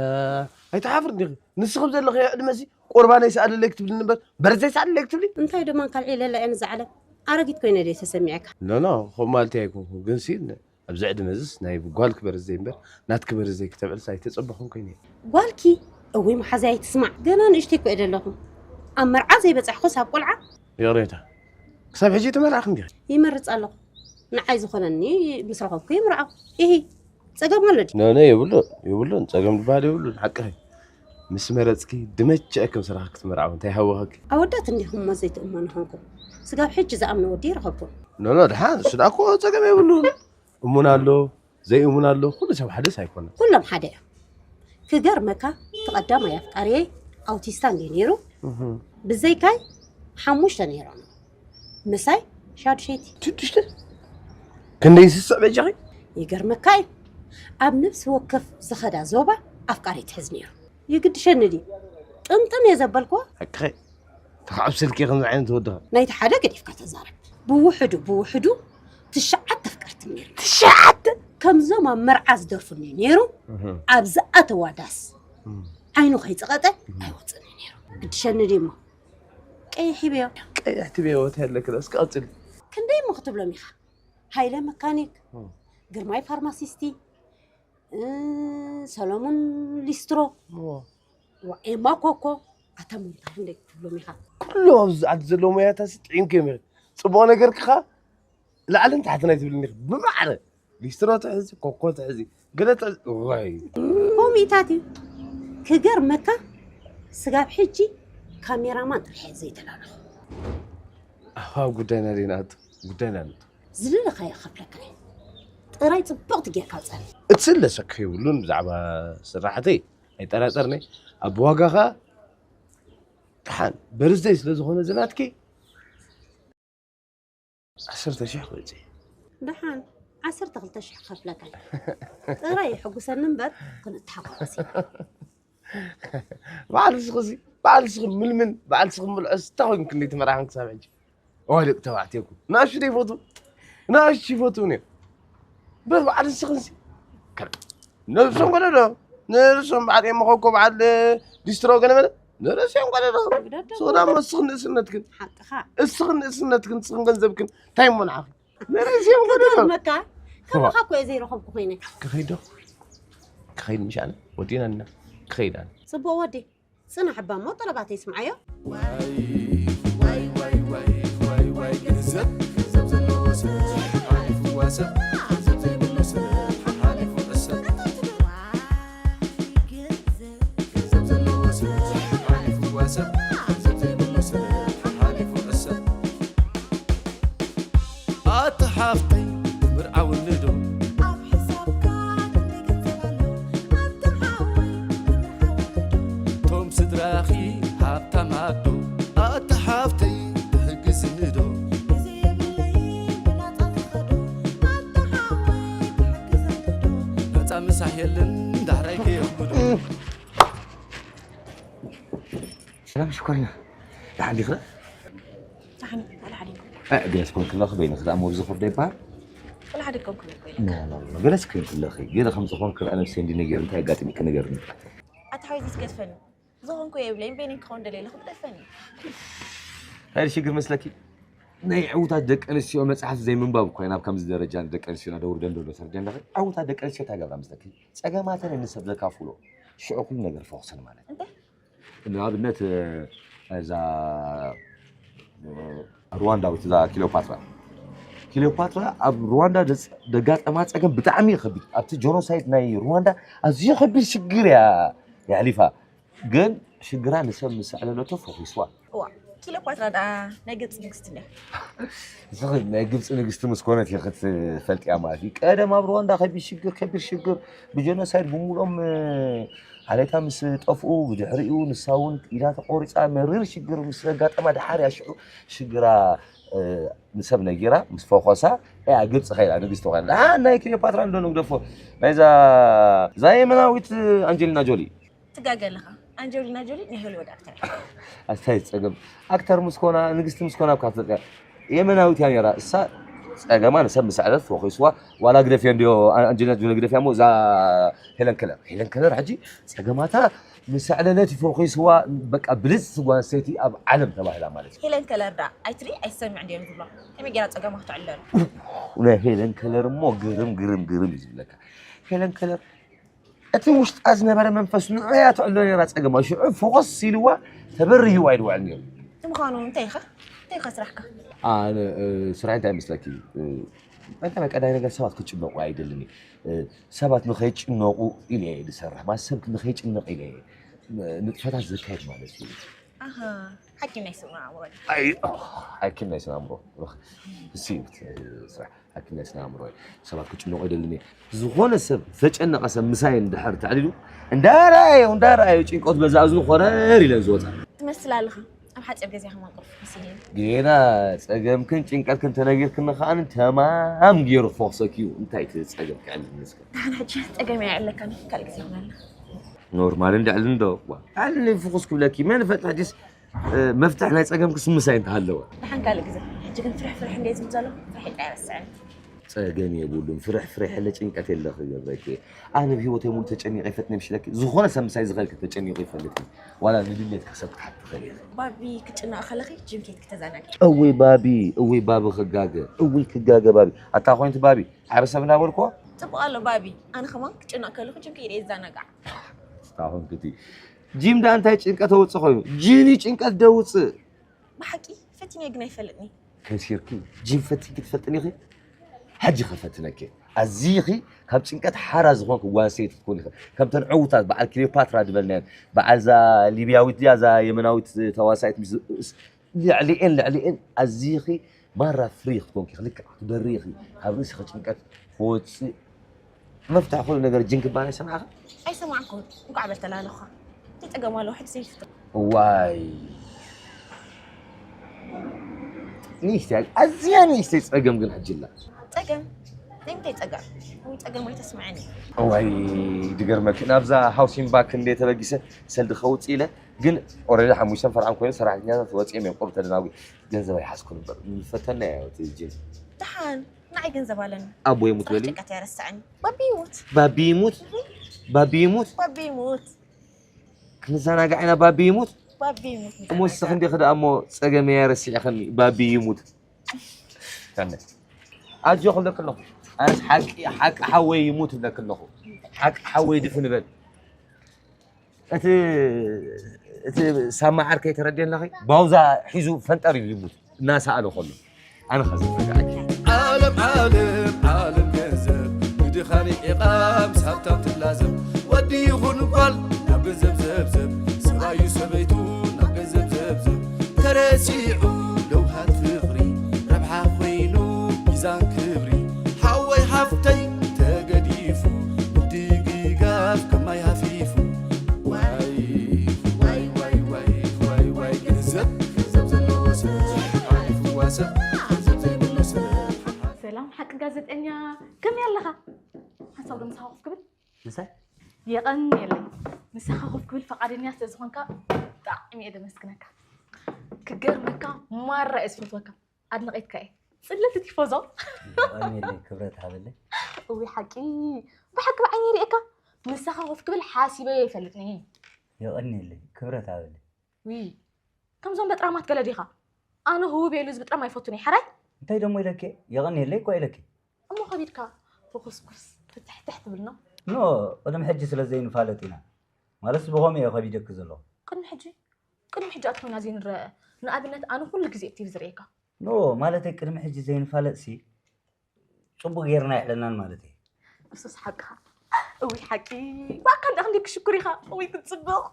ኣይትሓፍር ዲኺ? ንስኺ ኣብ ዘለኽዮ ዕድመሲ ቁርባነይ ስኣልለይ ክትብልኒ እምበር፣ በርዝደይ ስኣልለይ ክትብሊ? እንታይ ደማ ካልዒ ለላ እየ ንዛ ዓለም? ኣረጊት ኮይነ ድየ ተሰሚዐካ? ኖ፣ ኖ፣ ከምኡ ማለተይ ኣይኮንኩን። ግንሲ ኣብዚ ዕድመ እዚስ ናይ ጓልኪ በርዝደይ እምበር ናትኪ በርዝደይ ክተብዕልስ ኣይተጸበኹን ኮይነ። ጓልኪ? እውይ መሓዛይ ኣይትስማዕ። ገና ንእሽተይ እኮ እየ ዘለኹ። ኣብ መርዓ ዘይበጻሕኩስ ኣብ ቆልዓ? ይቕሬታ። ክሳብ ሕጂ ኣይተመርዓኽን ዲኺ? ይመርጽ ኣለኹ። ንዓይ ዝኾነኒ ምስ ረኸብኩ ይምርዖ። ኢሂ። ጸገም ኣሎ ድዩ? ኖ፣ ኖ፣ የብሉን፣ የብሉን። ጸገም ዝበሃል የብሉን። ሓቅኺ። ምስ መረጽኪ ድመቸ ከም ስራኽ ክትምርዓው እንታይ ሃወኸኪ? ኣወዳት እንዲኹም እሞ ዘይትእመኑ ኾንኩም። ስጋብ ሕጂ ዝኣምኖ ወዲ ይረኸብኩም። ኖ፣ ኖ፣ ደሓን፣ እሱ ደኣ እኮ ጸገም የብሉን። እሙን ኣሎ፣ ዘይእሙን ኣሎ፣ ኩሉ ሰብ ሓደስ ኣይኮነን። ኩሎም ሓደ እዮም። ክገርመካ፣ እቲ ቀዳማይ ኣፍቃሪየይ ኣውቲስታ እንድዩ ነይሩ። እህ። ብዘይካይ ሓሙሽተ ነይሮም። ምሳይ ሻዱሸይቲ። ሽዱሽተ? ክንደይ ይስስዕ በጃኺ? ይገርመካ እዩ። ኣብ ነፍሲ ወከፍ ዝኸዳ ዞባ ኣፍቃሪ ትሕዝ ነይሩ። ይግድሸኒ ድዩ? ጥምጥም እየ ዘበልክዎ። ሓቅኺ። ተኻዕብ ስልኪ ከምዚ ዓይነት ወዲ ኸ? ናይቲ ሓደ ገዲፍካ ተዛረብ። ብውሕዱ፣ ብውሕዱ ትሽዓተ ኣፍቀርቲ ነይሩ። ትሽዓተ? ከምዞም ኣብ መርዓ ዝደርፉኒ ነይሩ፣ እህ። ኣብ ዝኣተዋ ዳስ እህ። ዓይኑ ከይጸቐጠ እህ። ኣይወጽእን እዩ ነይሩ። ግድሸኒ ድዩ እሞ? ቀይሕ ሂበዮ። ቀይሕ ትበዮ እንታይ ኣለኪ? እስኪ ቀጽሊ። ክንደይ እሞ ክትብሎም ኢኻ? ሃይለ መካኒክ፣ እህ። ግርማይ ፋርማሲስቲ፣ እ፣ ሰሎሙን ሊስትሮ፣ እህ። ዋ፣ ኤማ ኮኮ፣ ኣታ ሞንታ ክንደይ ክትብሎም ኢኻ? ኩሎም ኣብዚ ዓዲ ዘለዉ ሞያታሲ ጥዒምክዮም ኢኺ። ጽቡቕ ነገርኪ ኸኣ ላዕልን ታሕትን ኣይትብልን ኢኺ። ብማዕረ ሊስትሮ ትሕዚ፣ ኮኮ ትሕዚ፣ ገለ ትሕዚ፣ ዋይ። ከምኡታት እዩ። ክገርመካ፣ ስጋብ ሕጂ ካሜራማን ጥራሕ እየ ዘይተላለኹ። ኣዋ፣ ጉዳይና ዲና ኣቱ፣ ጉዳይና ንእቱ። ዝደለኻዮ ከፍለካ እየ። ጥራይ ጽብቕቲ ጌርካ ኣውጻኒ። እቲ ስለሰክ የብሉን ብዛዕባ ስራሕተይ ኣይጠራጠርኒ። ኣብ ዋጋ ኸኣ ደሓን በርዝደይ ስለ ዝኾነ ዝናትኪ ዓሰርተ ሽሕ ክወጽእ። ደሓን ዓሰርተ ክልተ ሽሕ ክኸፍለካ እየ። ጥራይ የሐጉሰኒ እምበር ክንተሓጓጎስ ኢና። በዓል ስኽሲ፣ በዓል ስኽ ምልምን፣ በዓል ስኽ ምልዖስ፣ እንታይ ኮይንክኒ ተመራሕን ክሳብ ሕጂ? እዋይ ደቂ ተባዕትዮ እኮ ንኣሽቱ ዘይፈትዉ፣ ንኣሽቱ ይፈትዉኒ እዮም። በል በዓል ንስኽንሲ። ከ-፣ ነብሶም ገለ ዶ? ነብሶም በዓል ኤማ ኮኮ፣ በዓል ሊስትሮ ገለ መለ፣ ነብሶም ገለ ዶ? ንግደት ንስኽን ደሞ። እስኽን ንእስነትክን። ሓቅኻ። እስኽን ንእስነትክን፣ እስኽን ገንዘብክን፣ እንታይ እሞ ንዓኺ? ነብሶም ገለ ዶ? ክገርመካ፣ ከማኻ እኮ እየ ዘይረኸብኩ ኮይነ። ክኸይድ ዶ? ክኸይድ ምሽ ኣነ? ወዲእና እና። ክኸይድ ኣነ። ጽቡቕ ወዲ። ጽናሕ እባ እሞ ጠለባተይ ስምዓዮ። ዋይ፣ ዋይ፣ ዋይ፣ ዋይ፣ ዋይ፣ ዋይ፣ ገንዘብ፣ ገንዘብ ዘለዎ ሰብ ሓሓሊፉ ዋሰብ፣ ገንዘብ ዘይብሉ ሰብ ሓሓሊፉ ዕሰብ። ገንዘብ ዘለዎ ሰብ ሓሓሊፉ ዋሰብ፣ ገንዘብ ዘይብሉ ሰብ ሓሓሊፉ ዕሰብ። ኣታ ሓፍተይ ምርዓውኒ ዶ? ኣብ ሕሳብካ ክንደይ ገንዘብ ኣሎ? ኣታ ሓወይ ምርዓውኒ ዶ? ቶም ስድራኺ ሃብታማት ዶ? ኣታ ሓፍተይ ትሕግዝኒ ዶ? ግዜ የብለይን ብናጻ ዝኸዶ። ኣታ ሓወይ ትሕግዘኒ ዶ? ናጻ ምሳሕ የለን ዳሕራይ ከየኽብዶ። ሰላም ሽኮሪና፣ ደሓን ዲኺ? ደሓን፣ ደሓን። እ፣ ድያስ ኮንክለኽ በይንኺ ደኣ ሞብ ዝኸብዶ ይበሃል? ወላ ሓደ ከም ክብል ኮይነ ገለስ ክብል ኣለኺ ገለ ከም ዝኾን ክርኣ ነብሰይ እንዲ ነገር እንታይ ኣጋጢሚኪ ንገርኒ። ኣታ ሓወይዚ ትገድፈኒ። ዝኾንኩ የብለይን፣ በይነይ ክኸውን ደልየ ኣለኹ፣ ግደፈኒ። እንታይ ሽግር መስለኪ? ናይ ዕውታት ደቂ ኣንስትዮ መፅሓፍ ዘይምንባብ እኮ ናብ ከምዚ ደረጃ ንደቂ ኣንስትዮና ደውርደን ዘሎ ተርጀን ኣለኺ። ዕውታት ደቂ ኣንስትዮ እንታይ ገብራ መስለኪ? ፀገማተን ንሰብ ዘካፍሎ ሽዑ ኩሉ ነገር ፈኹሰን ማለት እዩ። እንታይ? ንኣብነት እዛ ሩዋንዳዊት እዛ ክሊዮፓትራ ክሊዮፓትራ ኣብ ሩዋንዳ ደጋጠማ ፀገም ብጣዕሚ ከቢድ ኣብቲ ጆኖሳይድ ናይ ሩዋንዳ ኣዝዩ ከቢድ ሽግር እያ የሕሊፋ ግን ሽግራ ንሰብ ምስ ኣዕለለቶ ፈኺስዋ እዋ ክሊዮፓትራ ደኣ ናይ ግብፂ ንግስቲ እንድያ። እስኺ ናይ ግብፂ ንግስቲ ምስ ኮነት እየ ክትፈልጥያ ማለት እዩ ቀደም ኣብ ሩዋንዳ ከቢድ ሽግር ከቢድ ሽግር ብጀኖሳይድ ብምሉኦም ዓሌታ ምስ ጠፍኡ ብድሕሪኡ ንሳ እውን ኢዳ ተቆሪፃ መሪር ሽግር ምስ ዘጋጠማ ድሓር እያ ሽዑ ሽግራ ንሰብ ነጊራ ምስ ፈኾሳ እያ ግብፂ ከይዳ ንግስቲ ኮይና ደሓር ናይ ክሊዮፓትራ እንዶ ንግደፎ ናይዛ እዛ የመናዊት ኣንጀሊና ጆሊ ትጋገ ኣለኻ። ኣንጀሊና ጆሊ ናይ ሆሊውድ ኣክተር እያ። ኣስታይ ፀገም ኣክተር ምስ ኮና ንግስቲ ምስ ኮና እኳ ትፈልጥ እያ የመናዊት እያ ነይራ እሳ ፀገማ ንሰብ ምስ ኣዕለት ፈኺስዋ ዋላ ግደፍዮ እንድዮ ኣንጀሊና ጆሊ ግደፍያ እሞ እዛ ሄለን ከለር ሄለን ከለር ሕጂ ፀገማታ ምስ ኣዕለለት ፈኺስዋ በቃ ብልፅቲ ጓል ኣንስተይቲ ኣብ ዓለም ተባሂላ ማለት እዩ ሄለን ከለር ደኣ ኣይትርኢ ኣይትሰምዕ እንድዮም ዝብሎ። ከመይ ጌራ ፀገማ ክትዕለል? ናይ ሄለን ከለር እሞ ግርም ግርም ግርም እዩ ዝብለካ ሄለን ከለር እቲ ውሽጣ ዝነበረ መንፈስ ንዑ እያ ትዕሎ ነይራ ፀገማ ሽዑ ፎኸስ ኢልዋ ተበርህዋ እዩ ድውዕል ነይሩ ንምዃኑ እንታይ ኢኻ እንታይ ኢኻ ስራሕካ ኣነ ስራሕ እንታይ መስለኪ በቃ ቀዳይ ነገር ሰባት ክጭነቁ ኣይደልን እየ ሰባት ንኸይጭነቁ ኢለ እየ ዝሰርሕ ማለት ሰብ ንኸይጭነቅ ኢለ እየ ንጥፈታት ዘካየድ ማለት እዩ ኣሃ ሓኪም ናይ ስነ ኣእምሮ ኣይ ሓኪም ናይ ስነ ኣእምሮ እሲ ስራሕ ሓኪም ናይ ስነ ኣእምሮ ሰባት ክጭነቁ ኣይደልን እየ ዝኾነ ሰብ ዝተጨነቀ ሰብ ምሳይ እንድሕር ተዕሊሉ እንዳረኣዮ እንዳረኣዮ ጭንቀቱ በዛ እዝኑ ኮረር ኢለን ዝወፃ ትመስል ኣለኻ ኣብ ሓፂር ገዜ ከማን ቅርፍ መሲልኒ ጌና ፀገምክን ጭንቀትክን ተነጊርክኒ ከዓኒ ተማም ገይሩ ክፈኽሰኪ እዩ እንታይ እቲ ፀገም ክዕልል ንስከ ንሓን ሕጂ ፀገም ኣይዕለካኒ ካልእ ግዜ ይኹን ኣለኻ ኖርማል እንድዕል እንዶ ዕልኒ ፍኹስ ክብለኪ መን ፈጥ ሕጅስ መፍትሕ ናይ ፀገምክስ ምሳይ እንተሃለወ ንሓን ካልእ ግዜ ሕጂ ግን ፍርሕ ፍርሕ እንደ ዝብል ዘሎ ፍርሒጣ ኣይረስዕን ፀገም የብሉን ፍርሕ ፍርሕ ለ ጭንቀት የለ ክገብረኪ ኣነ ብሂወተይ ሙሉ ተጨኒቀ ይፈትነ ምሽለኪ ዝኾነ ሰብ ምሳይ ዝኸልክ ተጨኒቁ ይፈልጥ ዋላ ንድሌትካ ሰብ ክትሓት ትኽእል ኢኺ ባቢ ክጭነቕ ከለኺ ጅም ኬድ ክተዘናግዒ እውይ ባቢ እውይ ባቢ ክጋገ እውይ ክጋገ ባቢ ኣታ ኮይንቲ ባቢ ዓርሰ እናበልኩ ፅቡቕ ኣሎ ባቢ ኣነ ከማን ክጭነቕ ከለኹ ጅም ከይደ ይዘናጋዕ እስካሁን ክቲ ጂም ዳ እንታይ ጭንቀት ኣውፅእ ኮይኑ ጂኒ ጭንቀት ደውፅእ ብሓቂ ፈቲነ ግን ኣይፈልጥኒ ከሲርኪ ጂም ፈቲንኪ ትፈልጥኒ ኢኺ ሕጂ ከፈትነኪ ኣዚኺ ካብ ጭንቀት ሓራ ዝኾንክ ጓል ሰይቲ ትኮን ኢኺ ከምተን ዕውታት በዓል ክሊዮፓትራ ዝበልናየን በዓል ዛ ሊብያዊት ድያ ዛ የመናዊት ተዋሳኢት ልዕሊኤን ልዕሊኤን ኣዚኺ ማራ ፍሪ ክትኮንኪ ኢኺ ልክዕ ክትበሪ ኢኺ ካብ ርእስኺ ጭንቀት ክወፅእ መፍትሒ ኩሉ ነገር ጅን ክበሃል ኣይሰማዕኺ? ኣይሰማዕኩን። እንኳዕ በል ተላለኹኻ። እንታይ ጸገም ኣለዎ? ሕጂ ዘይፍቶ። ዋይ ንእሽተይ ኣዝያ ንእሽተይ ጸገም ግን ሕጂ ኣላ። ጸገም? ናይ ምንታይ ጸገም? ወይ ጸገም ወይ ተስምዐኒ። ዋይ ድገርመኪ ናብዛ ሃውሲንግ ባክ እንደ ተበጊሰ ሰልዲ ከውጽእ ኢለ ግን ኦረዲ ሓሙሽተን ፈርዓን ኮይኑ ሰራሕተኛታት ወጺኦም እዮም ቁሩብ ተደናጒ ገንዘብ ኣይሓዝኩን እምበር ምፈተና እያ እቲ ጅን። ደሓን ንዓይ ገንዘብ ኣለኒ። ኣቦ ይሙት በሊ። ጭንቀት ኣይረስዐኒ። ባቢ ይሙት። ባቢ ይሙት። ባቢ ይሙት። ባቢ ይሙት። ክንዘናጋዕ ኢና ባቢ ይሙት። ባቢ ይሙት። እሞ ንስኺ እንዲኺ ደኣ እሞ ጸገመይ ኣይረሲዕኽኒ ባቢ ይሙት። ኣጆ ክብለኪ ኣለኹ። ኣነስ ሓቂ ሓቂ ሓወይ ይሙት እብለኪ ኣለኹ። ሓቂ ሓወይ ድፍን በል። እቲ እቲ ሳማ ዓርከይ ተረድዮ ኣለኺ ባውዛ ሒዙ ፈንጠር ኢሉ ይሙት እናሰኣለ ከሎ ኣነ ኸ ዝረጋዓኪ ዓለም ዓለም ዓለም ገንዘብ ብድኻን ዒቓ ምስ ሃብታም ትላዘብ ወዲ ይኹን ጓል ናብ ገንዘብ ዘብዘብ ሰብኣዩ ሰበይቱ ናብ ገንዘብ ዘብዘብ ተረሲዑ ለውሃት ፍቕሪ ረብሓ ኮይኑ ሚዛን ክብሪ ሓወይ ሓፍተይ ተገዲፉ ምድግጋፍ ከማይ ሃፊፉ ዋይ ዋይ ዋይ ዋይ ዋይ ዋይ ገንዘብ ገንዘብ ዘለዎ ሰብ ሓሊፍዋ ሰብ ገንዘብ ዘይብሉ ሰብ ሰላም ሓቂ ጋዜጠኛ ከመይ ኣለኻ? ሓሳብ ዶ ምሳኻ ኮፍ ክብል? ምሳይ? የቐንየለይ። ምሳኻ ኮፍ ክብል ፈቓደኛ ስለ ዝኾንካ ብጣዕሚ እየ ደመስግነካ። ክገርመካ ማራ እየ ዝፈትወካ። ኣድናቒትካ እየ። ጽልልቲ ቲፎዞ። የቐንየለይ፣ ክብረት ሃበለይ። እዊ ሓቂ፣ ብሓቂ ብዓይኒ ርእየካ ምሳኻ ኮፍ ክብል ሓሲበ ይፈልጥኒ። የቐንየለይ፣ ክብረት ሃበለይ። ዊ ከምዞም በጥራማት ገለ ዲኻ? ኣነ ህውብ የሉ ዝብጥረም ኣይፈቱን እየ ሓራይ። እንታይ ደሞ ኢለኪ? የቐንየለይ እኮ ኢለኪ። እሞ ከቢድካ ተኮስኩስ ትትሕትሕ ትብል ነው። ኖ፣ ቅድሚ ሕጂ ስለ ዘይንፋለጥ ኢና። ማለትስ ብኸምኡ እየ ከቢደኪ ዘለኹ። ቅድሚ ሕጂ ቅድሚ ሕጂ ኣትኮይና ዘይንረአ። ንኣብነት ኣነ ኩሉ ግዜ እየ ቲቪ ዝርእየካ። ኖ፣ ማለተይ ቅድሚ ሕጂ ዘይንፋለጥሲ ጽቡቕ ጌርና ኣይሕለናን ማለተይ። እሱስ ሓቅኻ። እውይ ሓቂ። ብኣካ እንዳ ክንደይ ክሽኩር ኢኻ። እውይ ክትጽብቕ።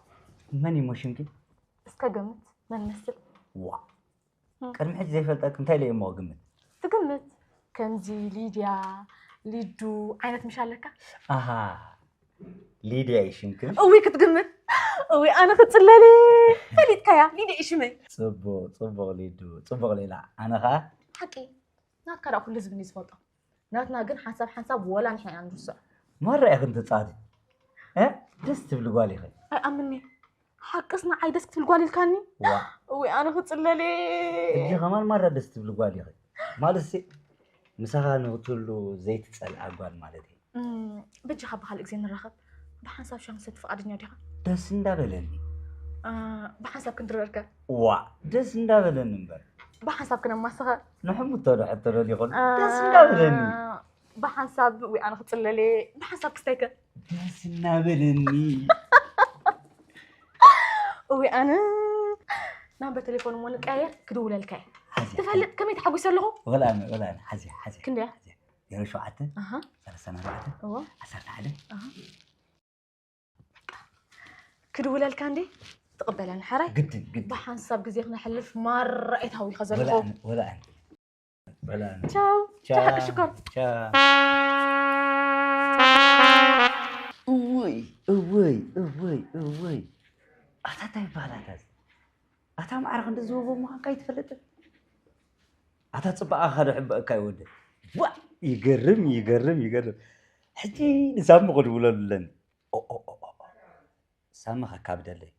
መን እዩ እሞ ሽምኪ? እስከ ገምት መን መስል? ዋ ቅድሚ ሕጂ ዘይፈልጠክ እንታይ ኢለ እሞ ክግምት? ትግምት ከምዚ ሊድያ ሊዱ ዓይነት ምሽ ኣለካ? ኣሃ ሊድያ እዩ ሽምኪ? እውይ ክትግምት። እውይ ኣነ ክጽለል እየ። ፈሊጥካያ ሊድያ እዩ ሽመይ። ጽቡቕ ጽቡቕ ሊዱ ጽቡቕ ሌላ ኣነ ኸኣ ሓቂ ናትካ ደኣ ኩሉ ህዝቢ እዩ ዝፈልጦ። ናትና ግን ሓንሳብ ሓንሳብ ወላ ንሕና ኢና ንርስዖ። ማራ ኢኺ እንትጻቲ እ ደስ ትብሊ ጓል ኢኺ። ኣይኣምኒ ሓቅስ ንዓይ ደስ ክትብል ጓል ኢልካኒ። ዋ እውይ ኣነ ክጽለል እየ። ሕጂ ከማን ማራ ደስ ትብሊ ጓል ኢኺ። ማለትሲ ምሳኻ ንክትህሉ ዘይትጸልኣ ጓል ማለት እየ። በጃኻ ብኻልእ ግዜ ንራኸብ። ብሓንሳብ ሻሂ ክንሰቲ ፍቓደኛ ዲኻ? ደስ እንዳበለኒ። እ፣ ብሓንሳብ ክንድረርከ? ዋእ ደስ እንዳበለኒ እምበር። ብሓንሳብ ክነማስኸ? ንሕሙቶ ዶ ሕቶ ደሊኹን? እ፣ ደስ እንዳበለኒ። ብሓንሳብ ወይ ኣነ ክጽለል እየ። ብሓንሳብ ክስታይከ? ደስ እንዳበለኒ። ወይ ኣነ ናምበር ቴሌፎን እሞ ንቀያየር ክድውለልካ እየ። ሓዝያ። ትፈልጥ ከመይ ተሓጒሰ ኣለኹ? ወላ ኣነ ወላ ኣነ ሓዝያ ሓዝያ። ክንደያ? ሓዝያ። ዜሮ ሸውዓተ ኣሃ ሰላሳ ኣርባዕተ እዎ ዓሰርተ ሓደ ኣሃ ክድውለልካ እንዴ ትቕበለኒ ሓራይ ግድን ግድን ብሓንሳብ ግዜ ክነሕልፍ ማራ እየ ተሃዊኸ ዘለኹ ወላእን ወላእን ወላእን ቻው ቻው ሓቂ ሽኮር ቻው እውይ እውይ እውይ እውይ ኣታ እንታይ ይበሃል ኣታ እዚ ኣታ ማዕረ ክንዲ ዝህቦ ምዃንካ ኣይትፈልጥን ኣታ ፅባቐኻ ዶ ሕበእካ ይወደ ዋ ይገርም ይገርም ይገርም ሕጂ ንሳሚ ክድውለሉ ኣለኒ ሳሚ ከካብደለይ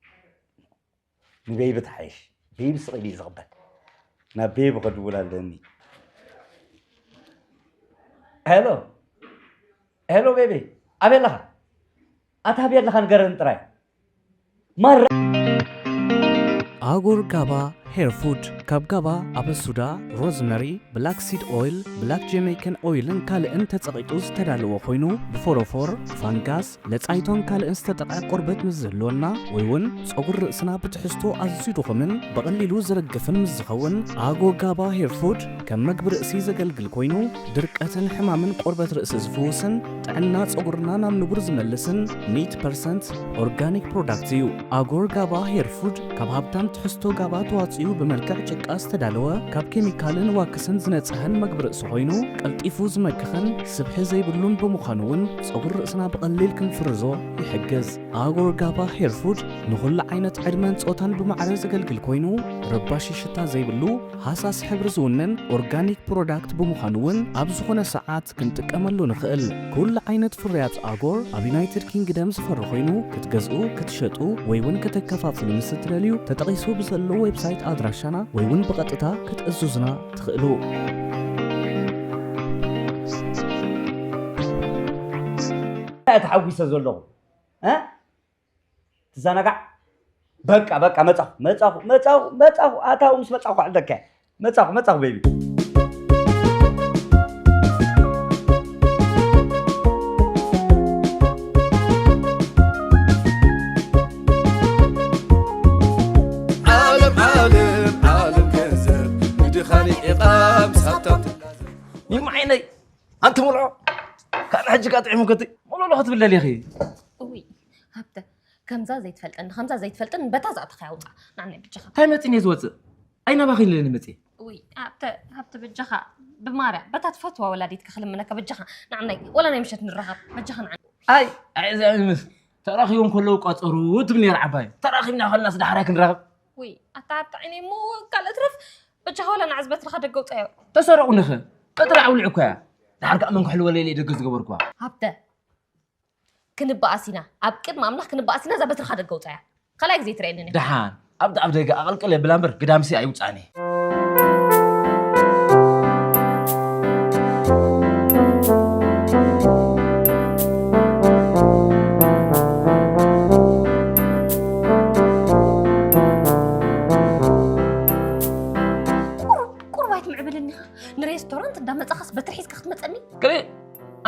ንቤቢ ትሓይሽ ቤቢ ስቕ ኢሉ እዩ ዝቕበል ናብ ቤቢ ክድውል ኣለኒ ሄሎ ሄሎ ቤቢ ኣበይ ኣለኻ ኣታ ኣበይ ኣለኻ ንገረኒ ጥራይ ማራ ኣጎር ጋባ ሄር ፉድ ካብ ጋባ፣ ኣበሱዳ፣ ሮዝመሪ፣ ብላክ ሲድ ኦይል፣ ብላክ ጀመይከን ኦይልን ካልእን ተጸቒጡ ዝተዳለወ ኮይኑ ብፎሮፎር፣ ፋንጋስ፣ ለጻይቶን ካልእን ዝተጠቕዐ ቆርበት ምስ ዝህልወና ወይ እውን ጸጉሪ ርእስና ብትሕዝቶ ኣዝዩ ድኹምን ብቐሊሉ ዝረግፍን ምስ ዝኸውን ኣጎ ጋባ ሄር ፉድ ከም መግቢ ርእሲ ዘገልግል ኮይኑ ድርቀትን ሕማምን ቆርበት ርእሲ ዝፍውስን ጥዕና ጸጉርና ናብ ንቡር ዝመልስን ሚእቲ ፐርሰንት ኦርጋኒክ ፕሮዳክት እዩ። ኣጎር ጋባ ሄር ፉድ ካብ ሃብታም ትሕዝቶ ጋባ ተዋጺኡ ብመልክዕ ጭቃ ዝተዳለወ ካብ ኬሚካልን ዋክስን ዝነጽሀን መግቢ ርእሲ ኮይኑ ቀልጢፉ ዝመክኽን ስብሒ ዘይብሉን ብምዃኑ እውን ጸጉሪ ርእስና ብቐሊል ክንፍርዞ ይሕግዝ። ኣጎር ጋባ ሄር ፉድ ንኹሉ ዓይነት ዕድመን ጾታን ብማዕረ ዘገልግል ኮይኑ ረባሺ ሽታ ዘይብሉ ሃሳስ ሕብሪ ዝውንን ኦርጋኒክ ፕሮዳክት ብምዃኑ እውን ኣብ ዝኾነ ሰዓት ክንጥቀመሉ ንኽእል። ኩሉ ዓይነት ፍርያት ኣጎር ኣብ ዩናይትድ ኪንግደም ዝፈሪ ኮይኑ ክትገዝኡ፣ ክትሸጡ ወይ እውን ከተከፋፍሉ ምስ እትደልዩ ተጠቒሱ ብዘሎ ዌብሳይት ኣድራሻና ወይ እውን ብቐጥታ ክትእዝዙና ትኽእሉ። እንታይ ተሓጒሰ ዘለኹ? እ? ትዘናጋዕ በቃ በቃ መጻኹ መጻኹ መጻኹ መጻኹ ኣታው ምስ መጻኹ ክዕደካ መጻኹ መጻኹ ቤቢ ዓለም ዓለም ዓለም ገንዘብ ንድኻኒ ዒቓ ምስ ሃብታም ትላዘብ ይማዓይነይ ኣንቲ ሙልዖ ካልእ ሕጂ ካ ጥዒሙ ከቲ ሞሎሎ ክትብለል ኢኺ እውይ ሃብተ ከምዛ ዘይትፈልጠኒ ከምዛ ዘይትፈልጠኒ በታ ዝኣተኻያ ውፃ ንዓናይ ብጃኻ እንታይ መፂኒ እየ ዝወፅእ ኣይናባኺ ኢለኒ መፂ እውይ ሃብተ ሃብተ በጃኻ ብማርያ በታ ትፈትዋ ወላዲትካ ክልምነካ በጃኻ ንዓናይ ወላ ናይ ምሸት ንራኸብ በጃኻ ንዓና ኣይ ኣይ እዚኣ ምስ ተራኺቦም ከለዉ ቋፀሩ ትብል ነይራ ዓባይ ተራኺብና ከለናስ ዳሕራይ ክንራኸብ ውይ ኣታ ሃብተ ዓይነይ እሞ ካልእ ትረፍ በጃኻ ወላ ንዓዚ በትርኻ ደገ ውፃዮ ተሰረቑኒኸ ቀጥሪ ዓውሊዑ እኮ እያ ድሓር ከዓ መን ክሕልወለይ ኢለ ደገ ዝገበርኩዋ ሃብተ ክንበኣስ ኢና ኣብ ቅድሚ ኣምላኽ ክንበኣስ ኢና እዛ በትርኻ ደገ ውፃያ ካልኣይ ግዜ ትርእየኒ እያ ደሓን ኣብቲ ኣብ ደገ ኣቐልቅል የብላ እምበር ግዳምሲ ኣይውፃእን እየ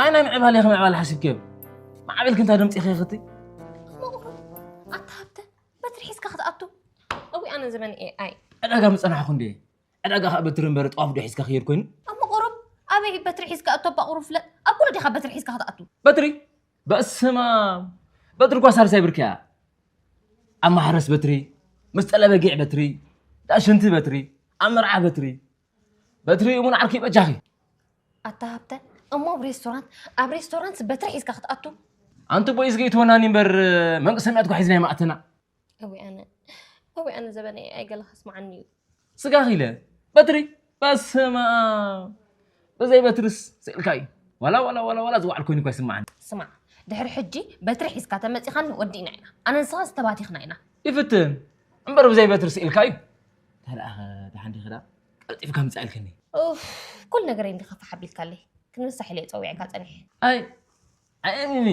ኣይ ናይ ምዕባለ ኢኺ ምዕባለ ሓሲብክዮ። ማዕበልኪ እንታይ ደምፂኺ ኽቲ? እሞ ቁሩብ ኣታ ሃብተ በትሪ ሒዝካ ክትኣቱ። እዊ ኣነ ዘበን ኤኣይ። ዕዳጋ ምፀናሕኹ እንድየ። ዕዳጋ ከዓ በትሪ እምበር ጠዋፍ ዶ ሒዝካ ክየድ ኮይኑ? እሞ ቁሩብ ኣበይ በትሪ ሒዝካ እቶ እባ ቁሩብ ፍለጥ። ኣብ ኩሉ ዲኻ በትሪ ሒዝካ ክትኣቱ? በትሪ በስማ በትሪ ኳ ሳልሳይ ብርክያ። ኣብ ማሕረስ በትሪ፣ ምስ ጠለበጊዕ በትሪ፣ ዳሽንቲ በትሪ፣ ኣብ መርዓ በትሪ። በትሪ እሙን ዓርኪ በጃኺ። ኣታ ሃብተ እሞ ኣብ ሬስቶራንት ኣብ ሬስቶራንት በትሪ ሒዝካ ክትኣቱ? ኣንቲ ቦይ ዝገይትወናኒ እምበር መንቅሰሚያት ኳ ሒዝና ይማእተና። እዊ ኣነ እዊ ኣነ ዘበነ ኣይገለ ከስማዓኒ እዩ። ስጋኺ ኢለ በትሪ በስመ ኣብ በዘይ በትርስ ስእልካ እዩ ዋላ ዋላ ዋላ ዋላ ዝዋዕል ኮይኑ እኳ ይስምዓኒ። ስማዕ ድሕሪ ሕጂ በትሪ ሒዝካ ተመፂኻኒ ወዲእና ኢና ኣነ ንስኻስ ተባቲኽና ኢና። ይፍትን እምበር ብዘይ በትሪ ስእልካ እዩ። ታዲኣ ኸ ደሓን ዲኺ ዳ ቀልጢፍካ ምፃእ ኢልክኒ። ኡፍ ኩሉ ነገረይ እንዲኻ ፋሕ ኣቢልካለይ ክንምሳሕ ኢለ እየ ፀዊዐካ ፀኒሐ። ኣይ ኣየኒኒ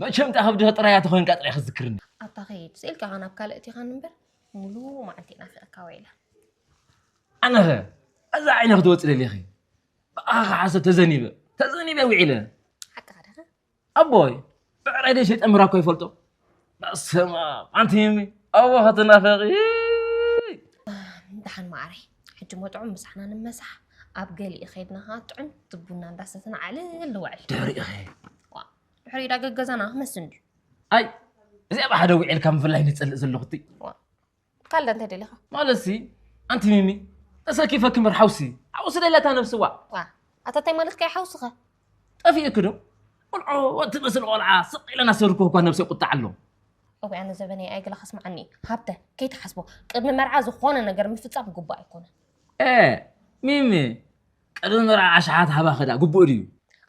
መቸም እታ ከብድኺ ጥራይ እያ ተኾይንካ ጥራይ ክዝክርኒ። ኣታ ኸይድ ስኢልካ ኢኻ ናብ ካልእ እቲኻኒ እምበር ሙሉእ መዓልቲ ናፊቐካ ውዒለ። ኣነኸ እዛ ዓይነ ክትወፅእ ደሊኺ ብኣኻ ሓሰብ ተዘኒበ ተዘኒበ ውዒለ። ሓቅኻ ዲኻ? ኣቦይ ብዕራይ ደይ ሸይጠ ምራኮ ይፈልጦ። በስመ ኣብ ኣንቲ ሚሚ ኣቦ ክትናፈቒ። ደሓን መዓረይ ሕጂ ሞ ጥዑም ምሳሕና ንመሳሕ ኣብ ገሊኢ ኸይድና ኸዓ ጥዕምቲ ቡና እንዳሰተና ዓልል ንውዕል። ድሕሪኡ ኸ? ዋ ድሕሪኡ ዳ ገገዛና ክመስል እንድዩ። ኣይ እዚኣ ብሓደ ውዒልካ ምፍላይ ንጸልእ ዘለኹ እቲ። ዋ ካልእ እንታይ ደሊኻ? ማለትሲ ኣንቲ ሚሚ ተሰኪፈኪ እምበር ሓውሲ ሓውሲ ደላታ ነብሲ ዋእ። ዋ ኣታ እንታይ ማለትካ እዩ ሓውስኸ? ጠፊእኪ ዶ? ቆልዖ ትመስል ቆልዓ ስቕ ኢለ እናሰርኩ እኳ ነብሰይ ቁጣዕ ኣሎ። እዋይ ኣነ ዘበነይ ኣይግላ ከስምዓኒ እዩ። ሃብተ ከይትሓስቦ ቅድሚ መርዓ ዝኾነ ነገር ምፍጻም ግቡእ ኣይኮነን። ኤ ሚሚ ቅድሚ መርዓ ኣሽሓት ሃባ ኸዳ ግቡእ ድዩ?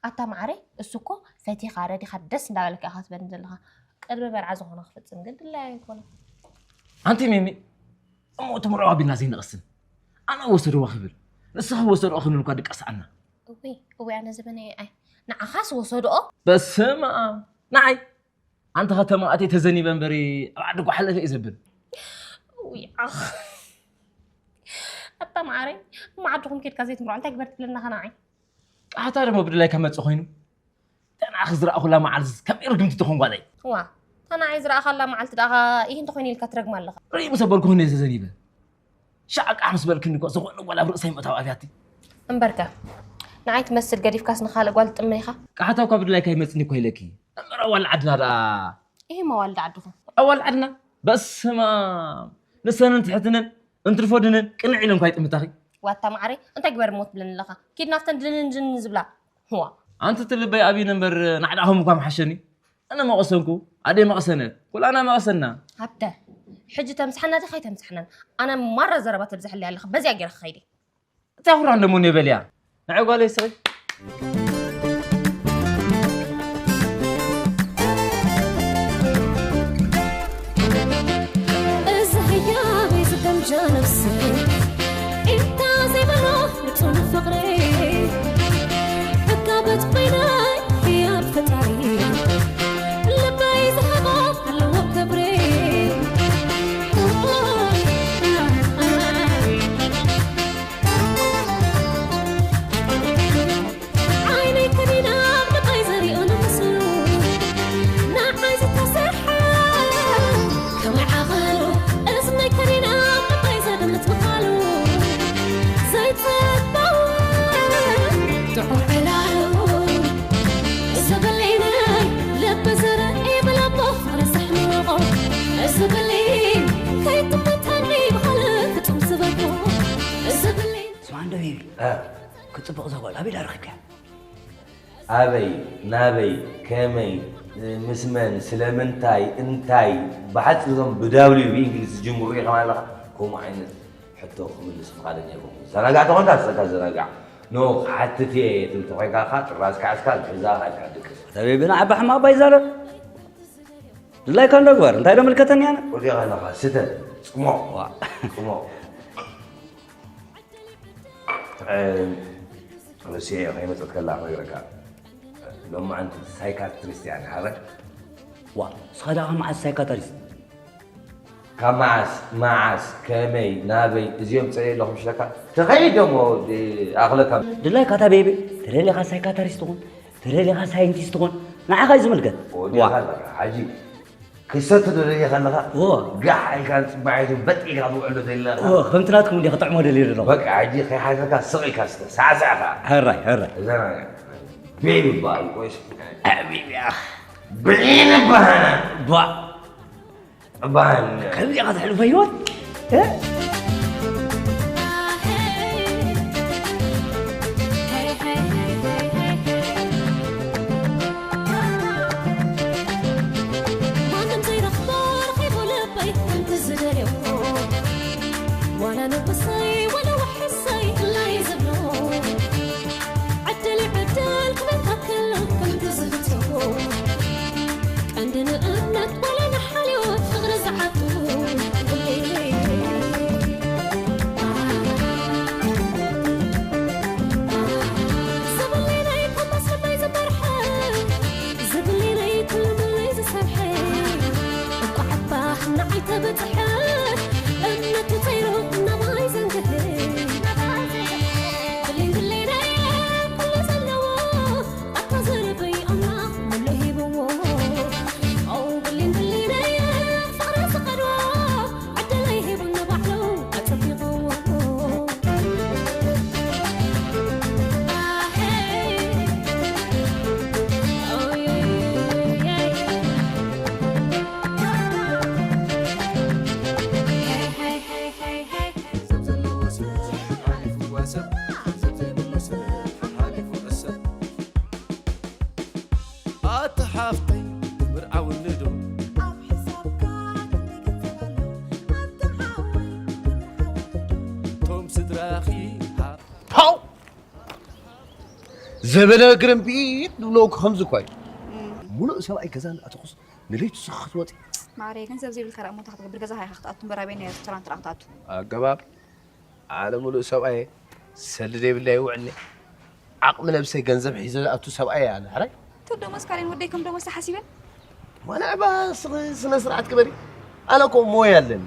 ኣታ መዓረይ እሱ እኮ ፈቲኻ ረዲኻ ደስ እንዳበለካ ኢኻ ትበኒ ዘለኻ። ቅድሚ መርዓ ዝኾነ ክፍጽም ግን ድላይ ኣይኮነን። ኣንቲ ሚሚ እሞ እቲ መርዖ ኣቢልና ዘይንቕስን ኣነ ወሰድዎ ክብል ንስኺ ወሰድኦ ክንብል እኳ ድቀስዓና። እውይ እውይ ኣነ ዘበነይ ኣይ ንዓኻስ ወሰድኦ። በስመ ኣብ ንዓይ ኣንቲ ከተማ ኣትየ ተዘኒበ እምበሪ ኣብ ዓዲ ጓሓለፈ እየ ዘብል። ውይ ዓኽ ኣታ መዓረይ እሞ ዓድኹም ኬድካ ዘይትምርዖ እንታይ ግበር ትብለና ኸ ንዓይ? ቃሕታ ደሞ ብድላይ ከመጽእ ኮይኑ ተና ክዝረኣኹላ መዓልትስ ከመይ ርግምቲ ትኾን ጓለይ? ዋ እታ ንዓይ ዝረኣኻላ መዓልቲ ደኣ ኢሂ እንተኾይኑ ኢልካ ትረግማ ኣለኻ። ርኢ ምስ ኣበልኩ ህነ ተዘኒበ ሻዕ ቃሕ ምስ በልክኒ እኮ ዝኾነ ጓል ኣብ ርእሰይ ምእታው ኣብያቲ። እምበርከ ንዓይ ትመስል ገዲፍካስ ንኻልእ ጓል ትጥምን ኢኻ። ቃሕታ እኳ ብድላይካ ይመጽኒ እኳ ኢለኪ እምበር ኣዋልድ ዓድና ደኣ። ኢሂ መዋልድ ዓድኹም። ኣዋልድ ዓድና በስመኣም ንሰንን ትሕትነን እንትርፎ ድነን ቅንዕ ኢለን እኳ ይጥምታኺ። ዋታ መዓረይ እንታይ ግበር እሞ ትብለኒ ኣለኻ ኪድ ናብተን ድንን ድንን ዝብላ። ዋ ኣንቲ ትልበይ ኣብዩኒ እምበር ናዕዳኹም እኳ ምሓሸኒ። ኣነ መቐሰንኩ ኣደይ መቐሰነት ኩላና መቐሰንና። ሃብተ ሕጂ ተምስሓና ዲኻ ኣይተምስሓናን? ኣነ ማራ ዘረባ ተብዝሐለይ ኣለኻ በዚኣ ገይረ ክኸይድ እየ። እንታይ ኩራ እንደሞ እኔ በልያ ንዐይ ጓለይ ስኺ። እዚ ህያበይ ዝገምጃ ነብሰይ ኢንታ ዘይበሎ ንጹህ ፍቕረይ ዕጋበት ኮይናይ ህያብ ፈጣሪ ልበይ ዝሃቦ ኣለዎ ክብሪ። ዓይነይ ከኒና ኣብ ልበይ ዘሪኦ ንምስሉ ንዓይ ዝተሰርሐ ከመይ ዓቐሉ እዝነይ ከኒና ኣብ ልበይ ዘድምፅ ምዃሉ ዘይፅበው ጥዑም ዕላሉ እዚ ብሌነይ ልቢ ዝርኢ ብለቦ ፍቕሪ ዘሕምቖ እዚ ብሌን ከይጥምተኒ ብኻልእ ፍጹም ዝበልኩ እዚ ብሌን ስማ እንዶ ቤቢ ክፅብቕ እዛ ጓል ኣበይ ዳ ረኺብካያ? ኣበይ፣ ናበይ፣ ከመይ፣ ምስ መን፣ ስለምንታይ፣ እንታይ፣ ብሓፂር እዞም ብ W ብእንግሊዝ ዝጅምሩ ሪኢኻዮም ኣለኻ? ከምኡ ዓይነት ሕቶ ክምልስ ፍቓደኛ ኣይኮንኩን። ዘናጋዕ ተኾንካ ንስኻ ዘናጋዕ። ኖ ክሓትት እየ ትብል ተኾይንካ ኸዓ ጥራዝካ ሒዝካ ገዛ ኸድካ ድቅስ። ኣታ ቤቢ ንዓባ ሕማቕ እባ ይዛረብ። ድላይካ እንዶ ግበር። እንታይ ዶ ምልከተኒ ኣነ? ወዲኻ ኣለኻ ስተ፣ ጽሞቕ፣ ጽሞቕ። ርእስየ ከይመፀት ከላ ክነግረካ ሎማዓንቲ ሳይካትሪስት እያ ንሃበ። ዋ ንስኻ ደኣ ካብ መዓስ ሳይካታሪስት? ካብ መዓስ መዓስ ከመይ ናበይ እዚኦም ፀየ ኣለኹ ምሽለካ ተኸይድ ደሞ ኣኽለካ። ድላይካ እታ ቤቢ ተደሊኻ ሳይካታሪስት ትኹን ተደሊኻ ሳይንቲስት ትኾን፣ ንዓኻ እዩ ዝምልከት። ወዲኻ ኣለኻ፣ ሓጂ። ክሰቲ ዶ ደሊኻ ኣለኻ? እዎ። ጋሕ ኢልካ ንጽባሒቱ በጥ ኢልካ ትውዕሎ ደሊኻ ኣለኻ? እዎ፣ ከምቲ ናትኩም እንዲኻ ክጥዕሞ ደልየ ዘለኹ። በቃ፣ ሕጂ ከይሓሰብካ ስቕ ኢልካ ስተ። ሳዕሳዕ ከኣ። ሕራይ፣ ሕራይ። እዛ ናይ ቤቢ ይበሃል፣ ቆይ እስኪ። ኣቢብያ። ብዒን ይበሃል። ቧ። እባን ከምዚ ኢኻ ተሕልፎ ህይወት? እ? ማንም ዘይረኽቦ ረኺቡ ልበይ ከምቲ ዝደልዮ። ዋላ ንጉሰይ ዋላ ውሕሰይ ክላይ ዝብሎ። ዕድል ይዕደል ክመታከል ከምቲ ዝፍቶ። ቀንዲ ንእምነት ዋላ ንሓልዮት ፍቕሪ ዝዓጡ። ዝብለይ ናይ ኮማስ ልበይ ዝበርሐ። ዝብለይ ናይ ኩሉ ምለይ ዝሰርሐ። እኳ ዓባኽ ንዓይ ተበጽሐ። እምነቱ ጸይሩ ናባይ ዘንግህ። ብሊን ብሊነይ ኩሉ ዘለዎ። ኣታ ዘርበይ ኣምላኽ መሎ ሂብዎ። ኣው ብሊን ብሊነይ ፍቕሪ ዝቐድዎ። ዕድለይ ሂቡኒ ባዕሉ ኣጸቢቕዎ። ኣሄይ። ኣውይይይይ። ሄይ፣ ሄይ፣ ሄይ፣ ሄይ፣ ሄይ። ሰብ ዘለዎ ሰብ ሓሊፉ ዋሰብ፣ ሰብ ዘይብሉ ሰብ ሓሊፉ ዕሰብ። ኣታ ሓፍተይ ትምርዓውኒ ዶ? ኣብ ሕሳብካ ክንደይ ገንዘብ ኣሎ? ኣታ ሓወይ ትምርዓውኒ ዶ? ቶም ስድራኺ ሃ- ፓው! ዘበነ ግርምቢጥ ዝብለወኩ ከምዚ እኳ እዩ። እም። ሙሉእ ሰብኣይ ገዛ እናኣተኹስ ንለይቱ ስኽ ክትወፂ። ማዕረይ፣ ገንዘብ ዘይብልካ ደኣ እሞ እንታይ ክትገብር? ገዛኻ ኢኻ ክትኣቱ እምበር ኣበየናይ ሬስቶራንት ደኣ ክትኣቱ? ኣገባብ። ኣነ ሙሉእ ሰብኣየ ሰልዲ ዘይብለይ ይውዕል። ዓቕሚ ነብሰይ ገንዘብ ሒዘ ዝኣቱ ሰብኣየ ኣነ፣ ሕራይ። እቶ ደሞዝ ካልኤን ወደይ ከም ደሞዝ ተሓሲበን? ዋላ ዕባ ስነ ስርዓት ግበሪ። ኣነ እኮ ሞያ ኣለኒ።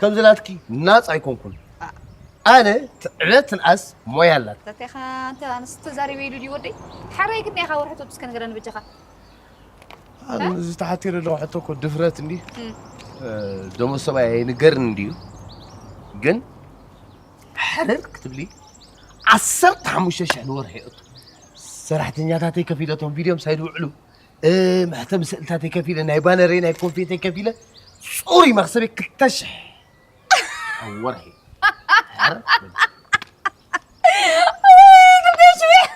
ከምዚ ናትኪ ናጻ ኣይኮንኩን። ኣ- ኣነ ትዕበት ትንኣስ ሞያ ኣላት። ተቴኻ ኣንተ ኣነስ ተዛሪበ ኢሉ ድዩ ወደይ? ሓራይ ግን ኢኻ ወርሒ ቶት እስከ ንገረኒ በጃኻ። ኣነ እ? እዚ ተሓቲረ ኣለኹ ሕቶ እኮ ድፍረት እንዲ። እም። እ፣ ደሞዝ ሰብኣይ ኣይንገርን እንድዩ። ግን ሕርር ክትብሊ ዓሰርተ ሓሙሽተ ሽሕ ንወርሒ እቱ። ሰራሕተኛታተይ ከፊለ፣ እቶም ቪድዮም ሳይድ ውዕሉ፣ እ፣ መሕተሚ ስእልታተይ ከፊለ፣ ናይ ባነረይ፣ ናይ ኮንፌተይ ከፊለ፣ ጽሩይ መኽሰበይ ክልተ ሽሕ ኣብ ወርሒ። ሕርር ክትብሊ። ውይ፣ ክልተ ሽሕ።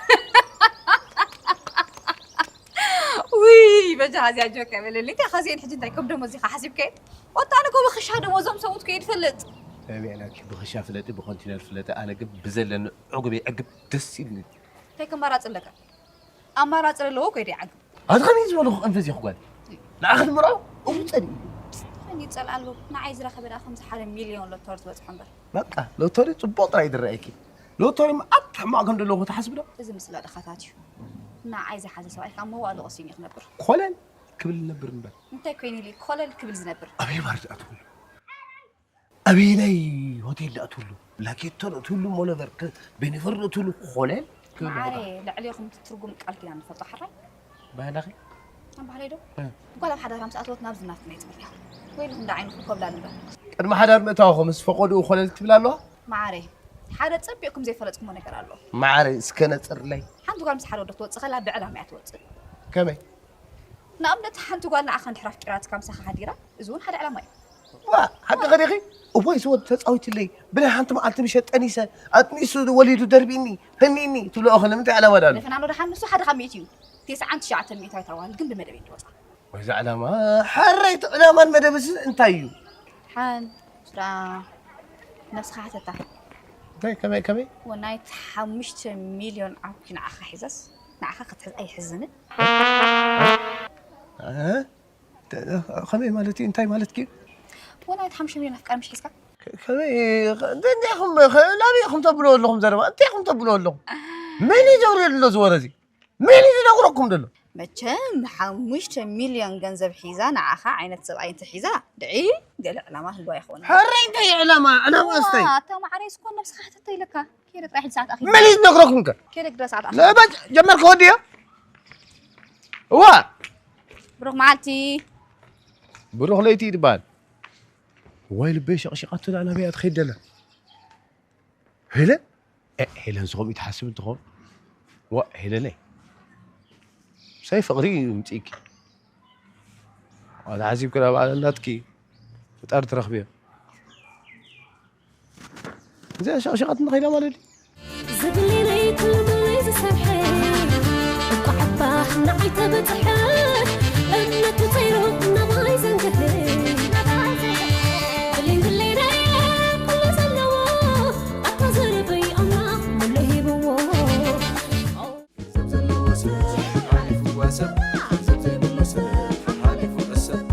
ውይ፣ በጃ ኸዚኣ ጆክ ኣይበለለይ። እንታይ ኸዚአን ሕጂ እንታይ ከም ደሞዝ ኢኻ ሓሲብካየን? ወጣ ኣነ እኮ ብኽሻ ደሞዞም ሰብኡት ከይድ ፈልጥ። ሰሚዕናኪ፣ ብኽሻ ፍለጢ፣ ብኮንቲነር ፍለጢ፣ ኣነ ግን ብዘለኒ ዕጉበይ ዕግብ ደስ ኢልኒ። እንታይ ከማራፂ ኣለካ? ኣማራፂ ዘለዎ ከይደ ይዓግብ። ኣቲ ከመይ ዝበልኹ ቀንፈዝ ኢኹ ጓል? ንዓኺ ንምርዖ? እው ጸሊእ። መን ይጸልኣሉ? ንዓይ ዝረኸበ ደኣ ከምዚ ሓደ ሚልዮን ሎቶሪ ዝበጽሖ እምበር። በቃ፣ ሎቶሪ ጽቡቕ ጥራይ ዝረኣየኪ። ሎቶሪ መዓት ሕማቕ ከም ዘለዎ ትሓስቢ ዶ? እዚ ምስላ ድኻታት እዩ። ንዓይ ዝሓዘ ሰብኣይ ከዓ መዋእሉ ቀሲኑ እዩ ክነብር። ኮለል ክብል ዝነብር እምበር። እንታይ ኮይኑ ኢሉ ኮለል ክብል ዝነብር? ኣበይ ባር ዝኣትወሉ? ኣበየናይ ሆቴል ዝኣትወሉ? ላኬቶ ዝኣትወሉ፣ ሞለቨር፣ ከ-፣ ቤኒፈር ዝኣትወሉ፣ ኮለል ክብል መዓረ፣ ቦታ። ልዕሌኹም እቲ ትርጉም ቃል ኪዳን ንፈልጦ ሓራይ? ባህላኺ? ኣብ ባህለይ ዶ? እ። ጓል ኣብ ሓዳራ ምስ ኣተወት ናብ ዝናት ናይ ትምህርትያ። ወይ ኢልኩም ዳ ዓይንኹም ኮብላል እምበር። ቅድሚ ሓዳር ምእታውኹም ምስ ፈቐድኡ ኮለል ትብል ኣለዋ? መዓረ፣ ሓደ ጸቢቕኩም ዘይፈለጥኩሞ ነገር ኣሎ። መዓረ፣ እስከ ነጽርለይ። ሓንቲ ጓል ምስ ሓደ ወዲ ክትወጽእ ከላ ብዕላማ እያ ትወጽእ። ከመይ? ንኣብነት፣ ሓንቲ ጓል ንዓኻ እንድሕር ኣፍቂራትካ ምሳኻ ሓዲራ፣ እዚ እውን ሓደ ዕላማ እዩ። ዋ፣ ሓቅኺ ዲኺ? እዋይ፣ እዚ ወዲ ተጻዊትለይ፣ ብናይ ሓንቲ መዓልቲ ምሸት ጠኒሰ፣ ኣጥኒሱ ወሊዱ ደርቢኒ፣ ህኒኒ ትብሎ እኸ ንምንታይ ዕላማ ዳሉ? ደፈናኖ ደሓን ንሱ ሓደ ካብ ሚእቲ እዩ። ተስዓን ትሽዓተን ሚእታዊት ኣዋልድ ግን ብመደብ እየን ዝወጻ። ወይ፣ እዚ ዕላማ፣ ሓረይቲ ዕላማን መደብስ እንታይ እዩ? ሓን፣ ስራ፣ ነብስኻ ሓተታ። እንታይ፣ ከመይ፣ ከመይ? ወናይት ሓሙሽተ ሚልዮን ዓውኪ ንዓኻ ሒዘስ፣ ንዓኻ ክትሕዝ ኣይሕዝንን። እ? ከመይ ማለት እዩ? እንታይ ማለት እዩ? ወላ እቲ ሓሙሽተ ሚልዮን ኣፍቃሪ ምሽ ሒዝካ? ከመይ? እንዲኹም ናበይ ኢኹም ተብልዎ ኣለኹም ዘረባ? እንታይ ኢኹም ተብልዎ ኣለኹም? መን እዩ ዘውርየሉ ዘሎ እዚ ወረ እዚ? መን እዩ ዝነግረኩም ዘሎ? መቸም ሓሙሽተ ሚልዮን ገንዘብ ሒዛ ንዓኻ ዓይነት ሰብኣይ እንተሒዛ፣ ድዒ ገለ ዕላማ ህልዋ ይኸውን። ሕራይ እንታይ እዩ ዕላማ? ዕላማ እንታይ? እዋ፣ ኣታ ማዕረይ እስኮ ነብስኻ ሕተተ ኢለካ። ከይደ ጥራሕ ሰዓት ኣኺሉ። መን እዩ ዝነግረኩም ከ? ከይደ ግዳ ሰዓት ኣኺሉ። ለበል ጀመርካ ወዲዮ? እዋ! ብሩኽ መዓልቲ። ብሩኽ ለይቲ እዩ ዝበሃል። ዋይ ልበይ ሸቕሺቓቶ ደኣ ናበይ እያ ትኸይድ ዘላ? ሄለን? ኤ፣ ሄለንስ ከምኡ ትሓስብ እንትኾን? ዋ፣ ሄለነይ። ምሳይ ፍቕሪ እዩ ምጽኢኪ። ዋ፣ ተሓሲብኪ ናብ ዓለም ናትኪ ፈጣሪ ትረኽብዮ። እዚኣ ሸቕሸቐት እንተኸይዳ ማለት ድዩ? ዝድልየለይ ኩሉ ምለይ ዝሰርሐ፣ እኳ ዓባኽ ንዓይ ተበጽሐ፣ እምነት ብጸይሩ ናባይ ዘንግሐ። ድልይ ድለይናየ ኩሉ ዘለዎ፣ ኣታ ዘረበይ ኣምላኽ ሙሉ ሂብዎ። ሰብ ዘለዎ ሰብ ሓሊፉ ጓሰብ፣ ሰብ ዘይብሉ ሰብ ሓሊፉ ዕሰብ።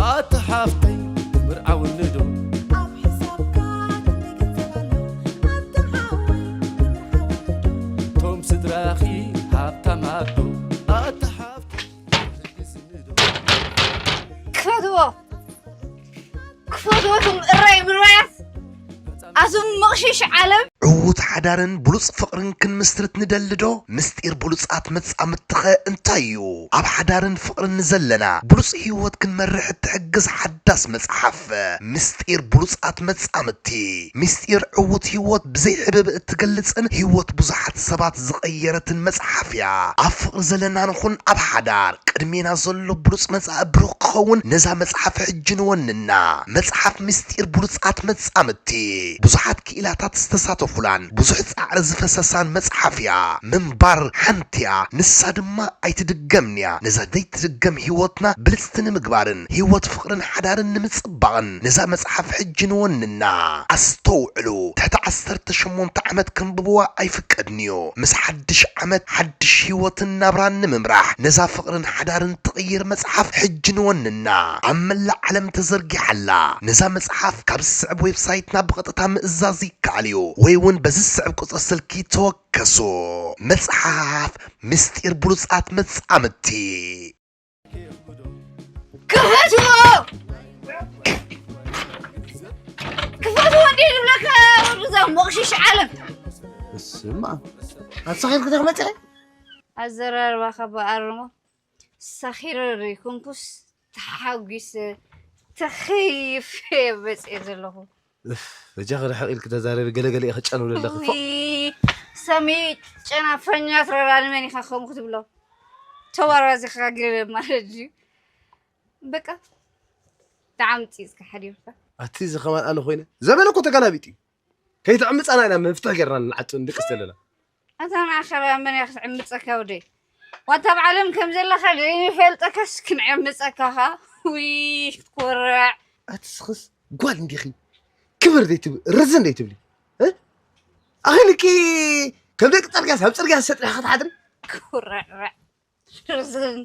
ኣቲ ሓፍተይ ትምርዓውኒ ዶ? ኣብ ሕሳብካ ክንደይ ገንዘብ ኣሎ? ኣቲ ሓወይ ትምርዓውኒ ዶ? ቶም ስድራኺ ሃብታማት ዶ? ኣቲ ሓፍተይ ትሕግዝኒ ዶ? ክፈትዎ! ክፈትዎ እቶም እራይ ምራያት! ኣዞም መቕሽሽ ዓለም! ዕዉት ሓዳርን ብሉጽ ፍቕርን ክንምስርት ንደሊ ዶ? ምስጢር ብሉጻት መጻምድትኸ እንታይ እዩ? ኣብ ሓዳርን ፍቕርን ንዘለና ብሉጽ ህይወት ክንመርሕ እትሕግዝ ሓዳስ መጽሓፍ። ምስጢር ብሉጻት መጻምድቲ። ምስጢር ዕዉት ህይወት ብዘይ ሕብብ እትገልጽን ህይወት ብዙሓት ሰባት ዝቐየረትን መጽሓፍ እያ። ኣብ ፍቕሪ ዘለና ንኹን ኣብ ሓዳር፣ ቅድሜና ዘሎ ብሉጽ መጻኢ ብሩኽ ክኸውን ነዛ መጽሓፍ ሕጂ ንወንና። መጽሓፍ ምስጢር ብሉጻት መጻምድቲ። ብዙሓት ክኢላታት ዝተሳተፉላን ብዙሕ ጻዕሪ ዝፈሰሳን መጽሓፍ እያ። ምንባር ሓንቲ እያ፣ ንሳ ድማ ኣይትድገምን እያ። ነዛ ዘይትድገም ህይወትና ብልጽቲ ንምግባርን ህይወት ፍቕርን ሓዳርን ንምጽባቕን ነዛ መጽሓፍ ሕጂ ንወንና። ኣስተውዕሉ፣ ትሕቲ ዓሰርተ ሸሞንተ ዓመት ከንብብዋ ኣይፍቀድን'ዩ። ምስ ሓድሽ ዓመት ሓድሽ ህይወትን ናብራን ንምምራሕ ነዛ ፍቕርን ሓዳርን ትቕይር መጽሓፍ ሕጂ ንወንና። ኣብ መላእ ዓለም ተዘርጊሓ ኣላ። ነዛ መጽሓፍ ካብ ዝስዕብ ዌብሳይትና ብቐጥታ ምእዛዝ ይከኣል እዩ፣ ወይ እውን በዚ ዝስዕብ ቁጽሪ ስልኪ ተወከሱ። መጽሓፍ ምስጢር ብሉጻት መጻምድቲ። ክፈትዎ! ክፈትዎ እንዴ ዝብለካ ወዲ እዛ መቕሽሽ ዓለም። እስማ፣ ኣሳኺርኪ ዶ ክመጽእ? ኣዘራርባኻ ብኣርሞ ሳኺረ ዘይኮንኩስ ተሓጒሰ ተኸይፈ እየ መጽየ ዘለኹ። እፍ፣ በጃኺ ርሕቕ ኢልኪ ተዛረቢ፣ ገለገለ ኢኺ ጨንብለለኺ። ፎእ። ውይ፣ ሳሚ ጨናፈኛ ትረዳኒ መን ኢኻ ከምኡ ክትብሎ? ተዋራዚኻ ገለ ማለት ድዩ? በቃ፣ ደዓም ጺጽካ ሓዲርካ። ኣቲ እዚ ከማን ኣነ ኮይነ? ዘመን እኮ ተገላቢጡ እዩ። ከይትዕምጻና ኢና መፍትሕ ጌርና ንዓጽ ንድቅስ ዘለና። ኣታ ንዓኻ ደኣ መን እያ ክትዕምጸካ ወደይ? ዋታ ኣብ ዓለም ከም ዘለኻ ዘይንፈልጠካስ ክንዕምጸካ ኸኣ? ውይ፣ ኮራዕ። ኣቲ ስኽስ ጓል እንዲኺ። ክብር ዘይትብ-፣ ርዝን ዘይትብሊ። እ? ኣኺልኪ ከም ደቂ ጽርግያስ ኣብ ጽርግያ ሰጥሪኻ ክትሓድሪ? ኮራዕ። ርዝን።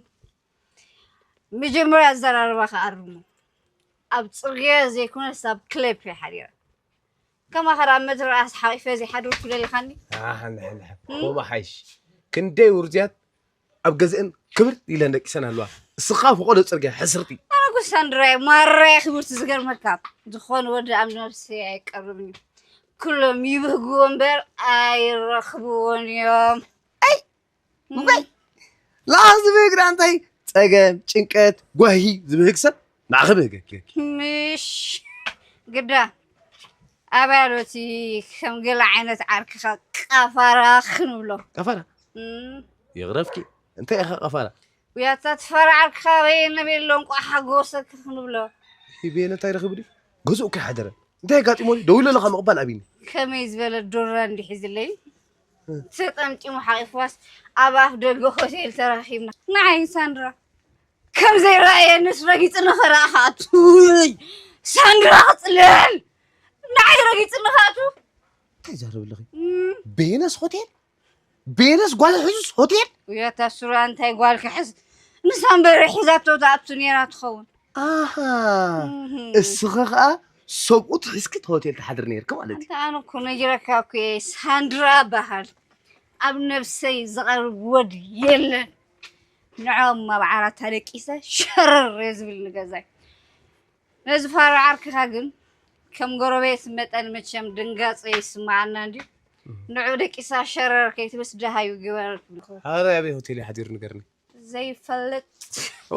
መጀመርያ ኣዘራርባኻ ኣርሞ። ኣብ ጽርግያ ዘይኮነስ ኣብ ክለብ እየ ሓዲረ። ከማኻ ደኣ ኣብ መድረኽ ሓቒፈ ዘይሓደርኩ ደሊኻኒ? ኣሕ፣ ንሕ፣ ንሕ። እም? ከምኡ ሓይሽ። ክንደይ ውርዝያት ኣብ ገዝአን ክብር ኢለን ደቂሰን ኣለዋ። እስኻ ፈቖዶ ጽርግያ ሕስርቲ። ኣነ እኮ ሳንድራየ ማራየ ክብርቲ ዝገርመካ። ዝኾነ ወዲ ኣብ ነብሰይ ኣይቀርብን እዩ። ኩሎም ይብህግዎ እምበር ኣይረኽብዎን እዮም። ኣይ! እም። እምበይ! ለኣኽ ዝብህግ ደኣ እንታይ? ጸገም፣ ጭንቀት፣ ጓሂ ዝብህግ ሰብ ንዓኺ ብህገኪ። ምሽ ግዳ ኣበይ ኣሎ እቲ ከም ገለ ዓይነት ዓርክኻ ቃፋራ ክንብሎ? ቃፋራ? እም። ይቕረፍኪ። እንታይ ኢኻ ቃፋራ? ውያታ እቲ ፋራ ዓርክኻ በየነ ቤሎ እንቋዕ ሓጎሰካ ክንብሎ? ይህ በየነ እንታይ ረኺቡ ድዩ? ገዝኡ እኮ ኣይሓደረን። እንታይ ኣጋጢሞ ድዩ? ደዊለ ኣለኻ ምቕባል ኣብይኒ። ከመይ ዝበለ ዶራ እንዲሒዝለይ? እ። ተጠምጢሙ ሓቒፍዋስ ኣብ ኣፍ ደገ ሆቴል ተራኺብና። ንዓይ ሳንድራ ከም ዘይረኣየንስ ረጊጽ ንኸረኣኻ ኣቱይ! ሳንድራ ክጽለል! ንዓይ ረጊጽ ንኸኣቱ! እንታይ ይዛረብ ኣለኺ? እም። ቤነስ ሆቴል? ቤነስ ጓል ሕዙስ ሆቴል? ውያታ ሱራ እንታይ ጓል ክሕዝ? ንሳ እምበር ሒዛቶ ትኣቱ ነይራ ትኸውን። ኣሃ፣ እህ። እስኺ ኸኣ ሰብኡት ሒዝኪ እቲ ሆቴል ትሓድሪ ነይርኪ ማለት እዩ። ኣንታ ኣነ እኮ ነጊረካ እኮ እየ፣ ሳንድራ እበሃል። ኣብ ነብሰይ ዝቐርብ ወድ የለን። ንዖም ኣብ ዓራት ኣደቂሰ ሸረር እየ ዝብል ንገዛይ። ነዚ ፋራ ዓርክኻ ግን ከም ጎረቤት መጠን መቸም ድንጋጸ ይስምዓና እንድዩ። ንዑ ደቂሳ ሸረር ከይትብስ ደሃዩ ግበር። ኣረ ኣበይ ሆቴል እዩ ሓዲሩ ንገርኒ። ዘይፈልጥ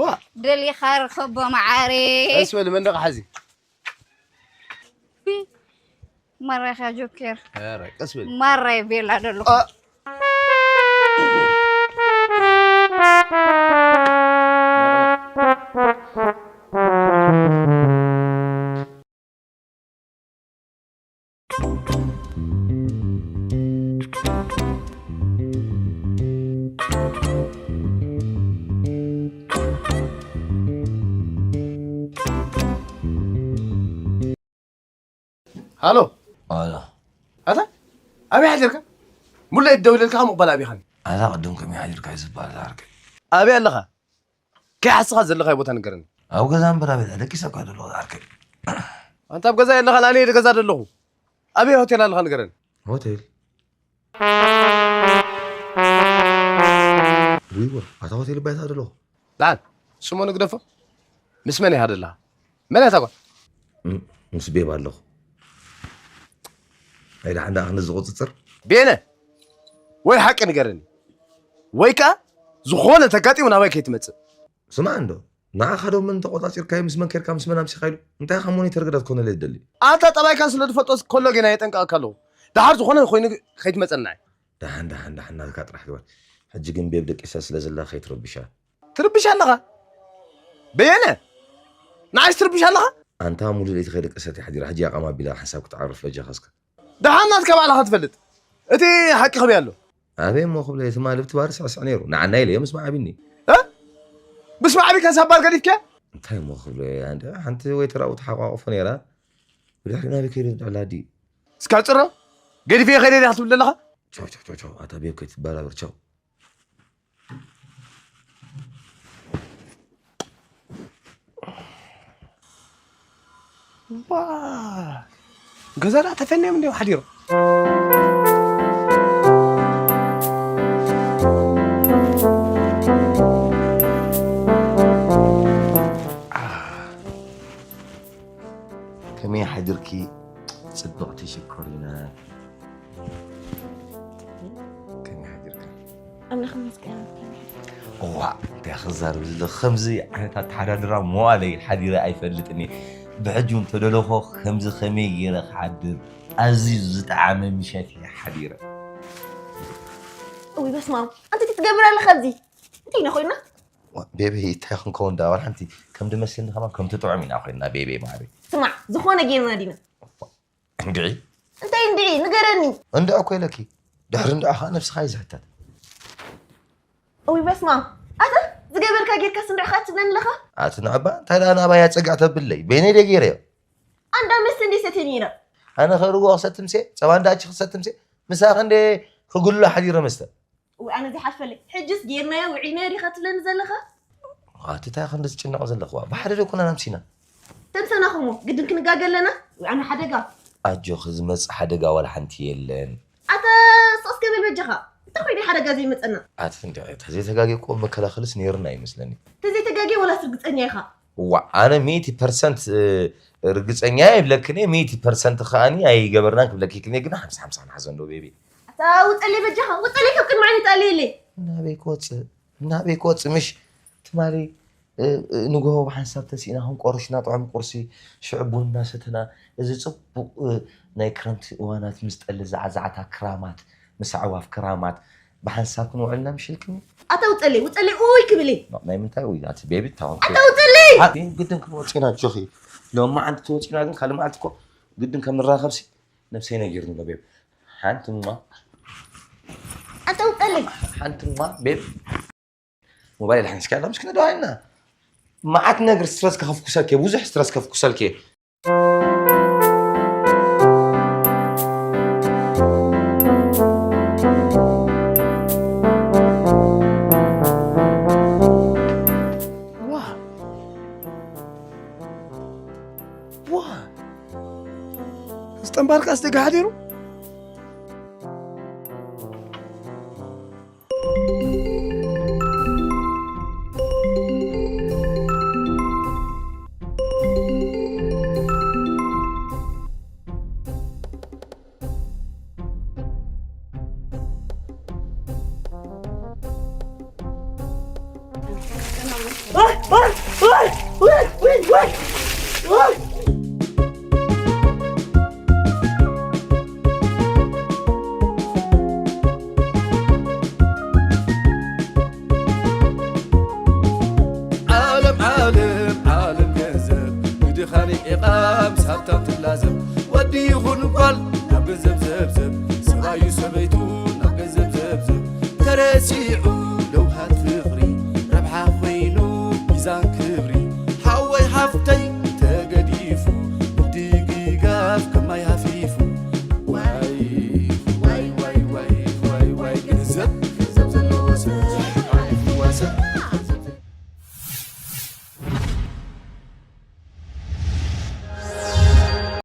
ዋ ደሊኻ ርኸቦ መዓሪ። ቀስ በሊ መንደቕ ሓዚ። ማራኻ ጆኬር ኣረ ቀስ በሊ። ማራይ ቤላ ደሎ። አ- ሃሎ ኣላ ኣታ ኣበይ ሓዲርካ? ሙሉእ ደውለልካ ምቕባል ኣቢኻኒ። ኣላ ቅድም ከመይ ሓዲርካ እዩ ዝበሃል ዝሃርከይ ኣበይ ኣለኻ? ከይሓስኻ ዘለኻዮ ቦታ ንገረኒ። ኣብ ገዛ እምበር ኣበይ ደቂሰካ ዘለኹ ዝሃርከይ ኣንታ ኣብ ገዛ የለኻ ላኒ ገዛ ዘለኹ ኣበይ ሆቴል ኣለኻ ንገረኒ። ሆቴል ውይወ ኣታ ሆቴል ባይታ ዘለኹ ላን ስሙ ንግደፎ ምስ መን ኢኻ ዘለኻ? መን እያ እታ ጓል? ምስ ቤብ ኣለኹ ኣይ ደሓን ደኣ ክንዲ ዝቁፅፅር ቤነ ወይ ሓቂ ንገረኒ ወይ ከዓ ዝኾነ ተጋጢሙ ናባይ ከይትመፅእ። ስማዕ እንዶ ንዓኻ ዶ መን ተቆፃፂርካዮ ምስ መን ኬድካ ምስ መን ኣምሲኻ ኢሉ እንታይ ኢኻ ሞኒተር ግዳ ትኮነለይ ትደሊ ኣታ ጠባይካ ስለ ዝፈልጦ ከሎ ጌና የጠንቀቐካ ኣለኹ። ደሓር ዝኾነ ኮይኑ ከይትመፀና። ደሓን ደሓን ደሓን ናትካ ጥራሕ ግበር ሕጂ ግን ቤብ ደቂሳ ስለ ዘላ ከይትረብሻ ትርብሽ ኣለኻ በየነ ንዓይስ ትርብሽ ኣለኻ። ኣንታ ሙሉ ለይቲ ከይደቀሰት እያ ሓዲራ ሕጂ ኣቃም ኣቢላ ሓንሳብ ክትዓርፍ በጃኻ እስከ ደሓን ናትካ ባዕልኻ ትፈልጥ እቲ ሓቂ ክበይ ኣሎ። ኣበይ እሞ ክብለ ትማሊ ብትባሪ ስዕስዕ ነይሩ ንዓና ኢለ እዮ ምስ መዓቢኒ እ? ምስ መዓቢካ ሳባር ገዲፍካ እንታይ እሞ ክብሎ እየ ኣንደ ሓንቲ ወይተራኡ ተሓቋቁፎ ነይራ ብድሕሪ ናበይ ከይደ ትድዕላ ድዩ እስካ ፅሮ ገዲፈ ከይደ ዲኻ ትብል ዘለኻ። ቻው ቻው ቻው ቻው ኣታ ቤብ ከይትበራበር ቻው ዋ ገዛ ደኣ ተፈንዮም እንዲዮም ሓዲሮም። ከመይ ሓዲርኪ ፅብቕቲ ሽኮሪና ከመይ ሓዲርካ ኣምላኽ ይመስገን። እዋ እንታይ ክዛረብ ዘሎ ከምዚ ዓይነት ኣተሓዳድራ መዋለይ ሓዲረ ኣይፈልጥን እየ ብሕጂ እውን ተደለኾ ከምዚ ከመይ ገይረ ክሓድር ኣዝዩ ዝጠዓመ ምሸት እየ ሓዲረ እውይ በስመ ኣብ ኣንቲ እንታይ ትገብር ኣለኻ ኣብዚ እንታይ ኢና ኮይና ቤቢ እንታይ ክንከውን ዳ ዋላ ሓንቲ ከም ድመስልኒ ከማን ከም ትጥዑም ኢና ኮይንና ቤቢ ማሪ ስማዕ ዝኾነ ጌርና ዲና እንድዒ እንታይ እንድዒ ንገረኒ እንድዒ እኮ ኢለኪ ድሕሪ እንድዒ ከዓ ነብስኻ እዩ ዝሕተት እውይ በስማ ኣተ ዝገበርካ ጌርካስ እንድዒ ከዓ ትብለኒ ኣለኻ ኣቲ ንዕባ እንታይ ደኣ ናባይ ኣፀግዕ ተብለይ በይነይ ደየ ገይረዮ ኣንዳ መስተ እንደ ሰትየ ነይረ ኣነ ከእርጎ ክሰትምሴ ፀባ እንዳእቺ ክሰትምሴ ምሳኺ እንደ ክግሎ ሓዲረ መስተ እውይ ኣነ ዘይሓልፈለይ ሕጅስ ጌርናዮ ውዒልናዮ ዲኻ ትብለኒ ዘለኻ ኣቲ እንታይ ክንዲ ዝጭነቕ ዘለኽዋ ብሓደ ዶ ኮና ናምሲና ተምሰናኹሞ ግድን ክንጋገ ኣለና ውይ ኣነ ሓደጋ ኣጆኺ ዝመጽእ ሓደጋ ዋላ ሓንቲ የለን ኣታ ስቕ እስከ በል በጃኻ እንታይ ኮይኑ ሓደጋ ዘይመጸና ኣቲ እንዲ ተዘይተጋጌ እኮ መከላኸልስ ነይርና ይመስለኒ ተዘይተጋጌ ዋላስ ርግጸኛ ኢኻ እዋ ኣነ ሚእቲ ፐርሰንት ርግጸኛ ይብለክን እየ ሚእቲ ፐርሰንት ከኣኒ ኣይገበርናን ክብለኪ ክን ግን ሓምሳ ሓምሳ ንሓዘ እንዶ ቤቢ ኣታ ውጸለይ በጃኻ ውጸለይ ካብ ቅድሚ ዓይኒ ተኣልየለይ ናበይ ክወጽእ ናበይ ክወጽእ ምሽ ትማሊ ንግሆ ብሓንሳብ ተሲእና ክንቆርሽ ናጥዖም ቁርሲ ሽዑ ቡን እናሰተና እዚ ፅቡቕ ናይ ክረምቲ እዋናት ምስ ጠሊ ዛዕዛዕታ ክራማት ምስ ኣዕዋፍ ክራማት ብሓንሳብ ክንውዕልና ምሽልክኒ ኣታ ውፀለይ ውፀለይ ኡይ ክብል ናይ ምንታይ ውይ ኣቲ ቤቢ ታውን ኣታ ውፀለይ ግድን ክንወፅ ኢና ጆኺ ሎም መዓልቲ ተወፂና ግን ካልእ መዓልቲ እኮ ግድን ከም ንራኸብሲ ነብሰይ ነጊርኒ ኣሎ ቤብ ሓንቲ እማ ኣታ ውፀለይ ሓንቲ እማ ቤብ ሞባይል ሓንስኪ ኣላ ምስኪነ ደዋይና መዓት ነገር ስትረስ ከፍኩሰልኪ ብዙሕ ስትረስ ከፍኩሰልኪ ዝጠንባርካ ኣስደጋ ሓዲሩ ዓለም ዓለም ዓለም ገንዘብ፣ ንድኻ ሪሒቓ ምስ ሃብታም ትላዘብ። ወዲ ይኹን ጓል ናብ ገንዘብ ዘብዘብ፣ ሰብኣዩ ሰበይቱ ናብ ገንዘብ ዘብዘብ። ተረሲዑ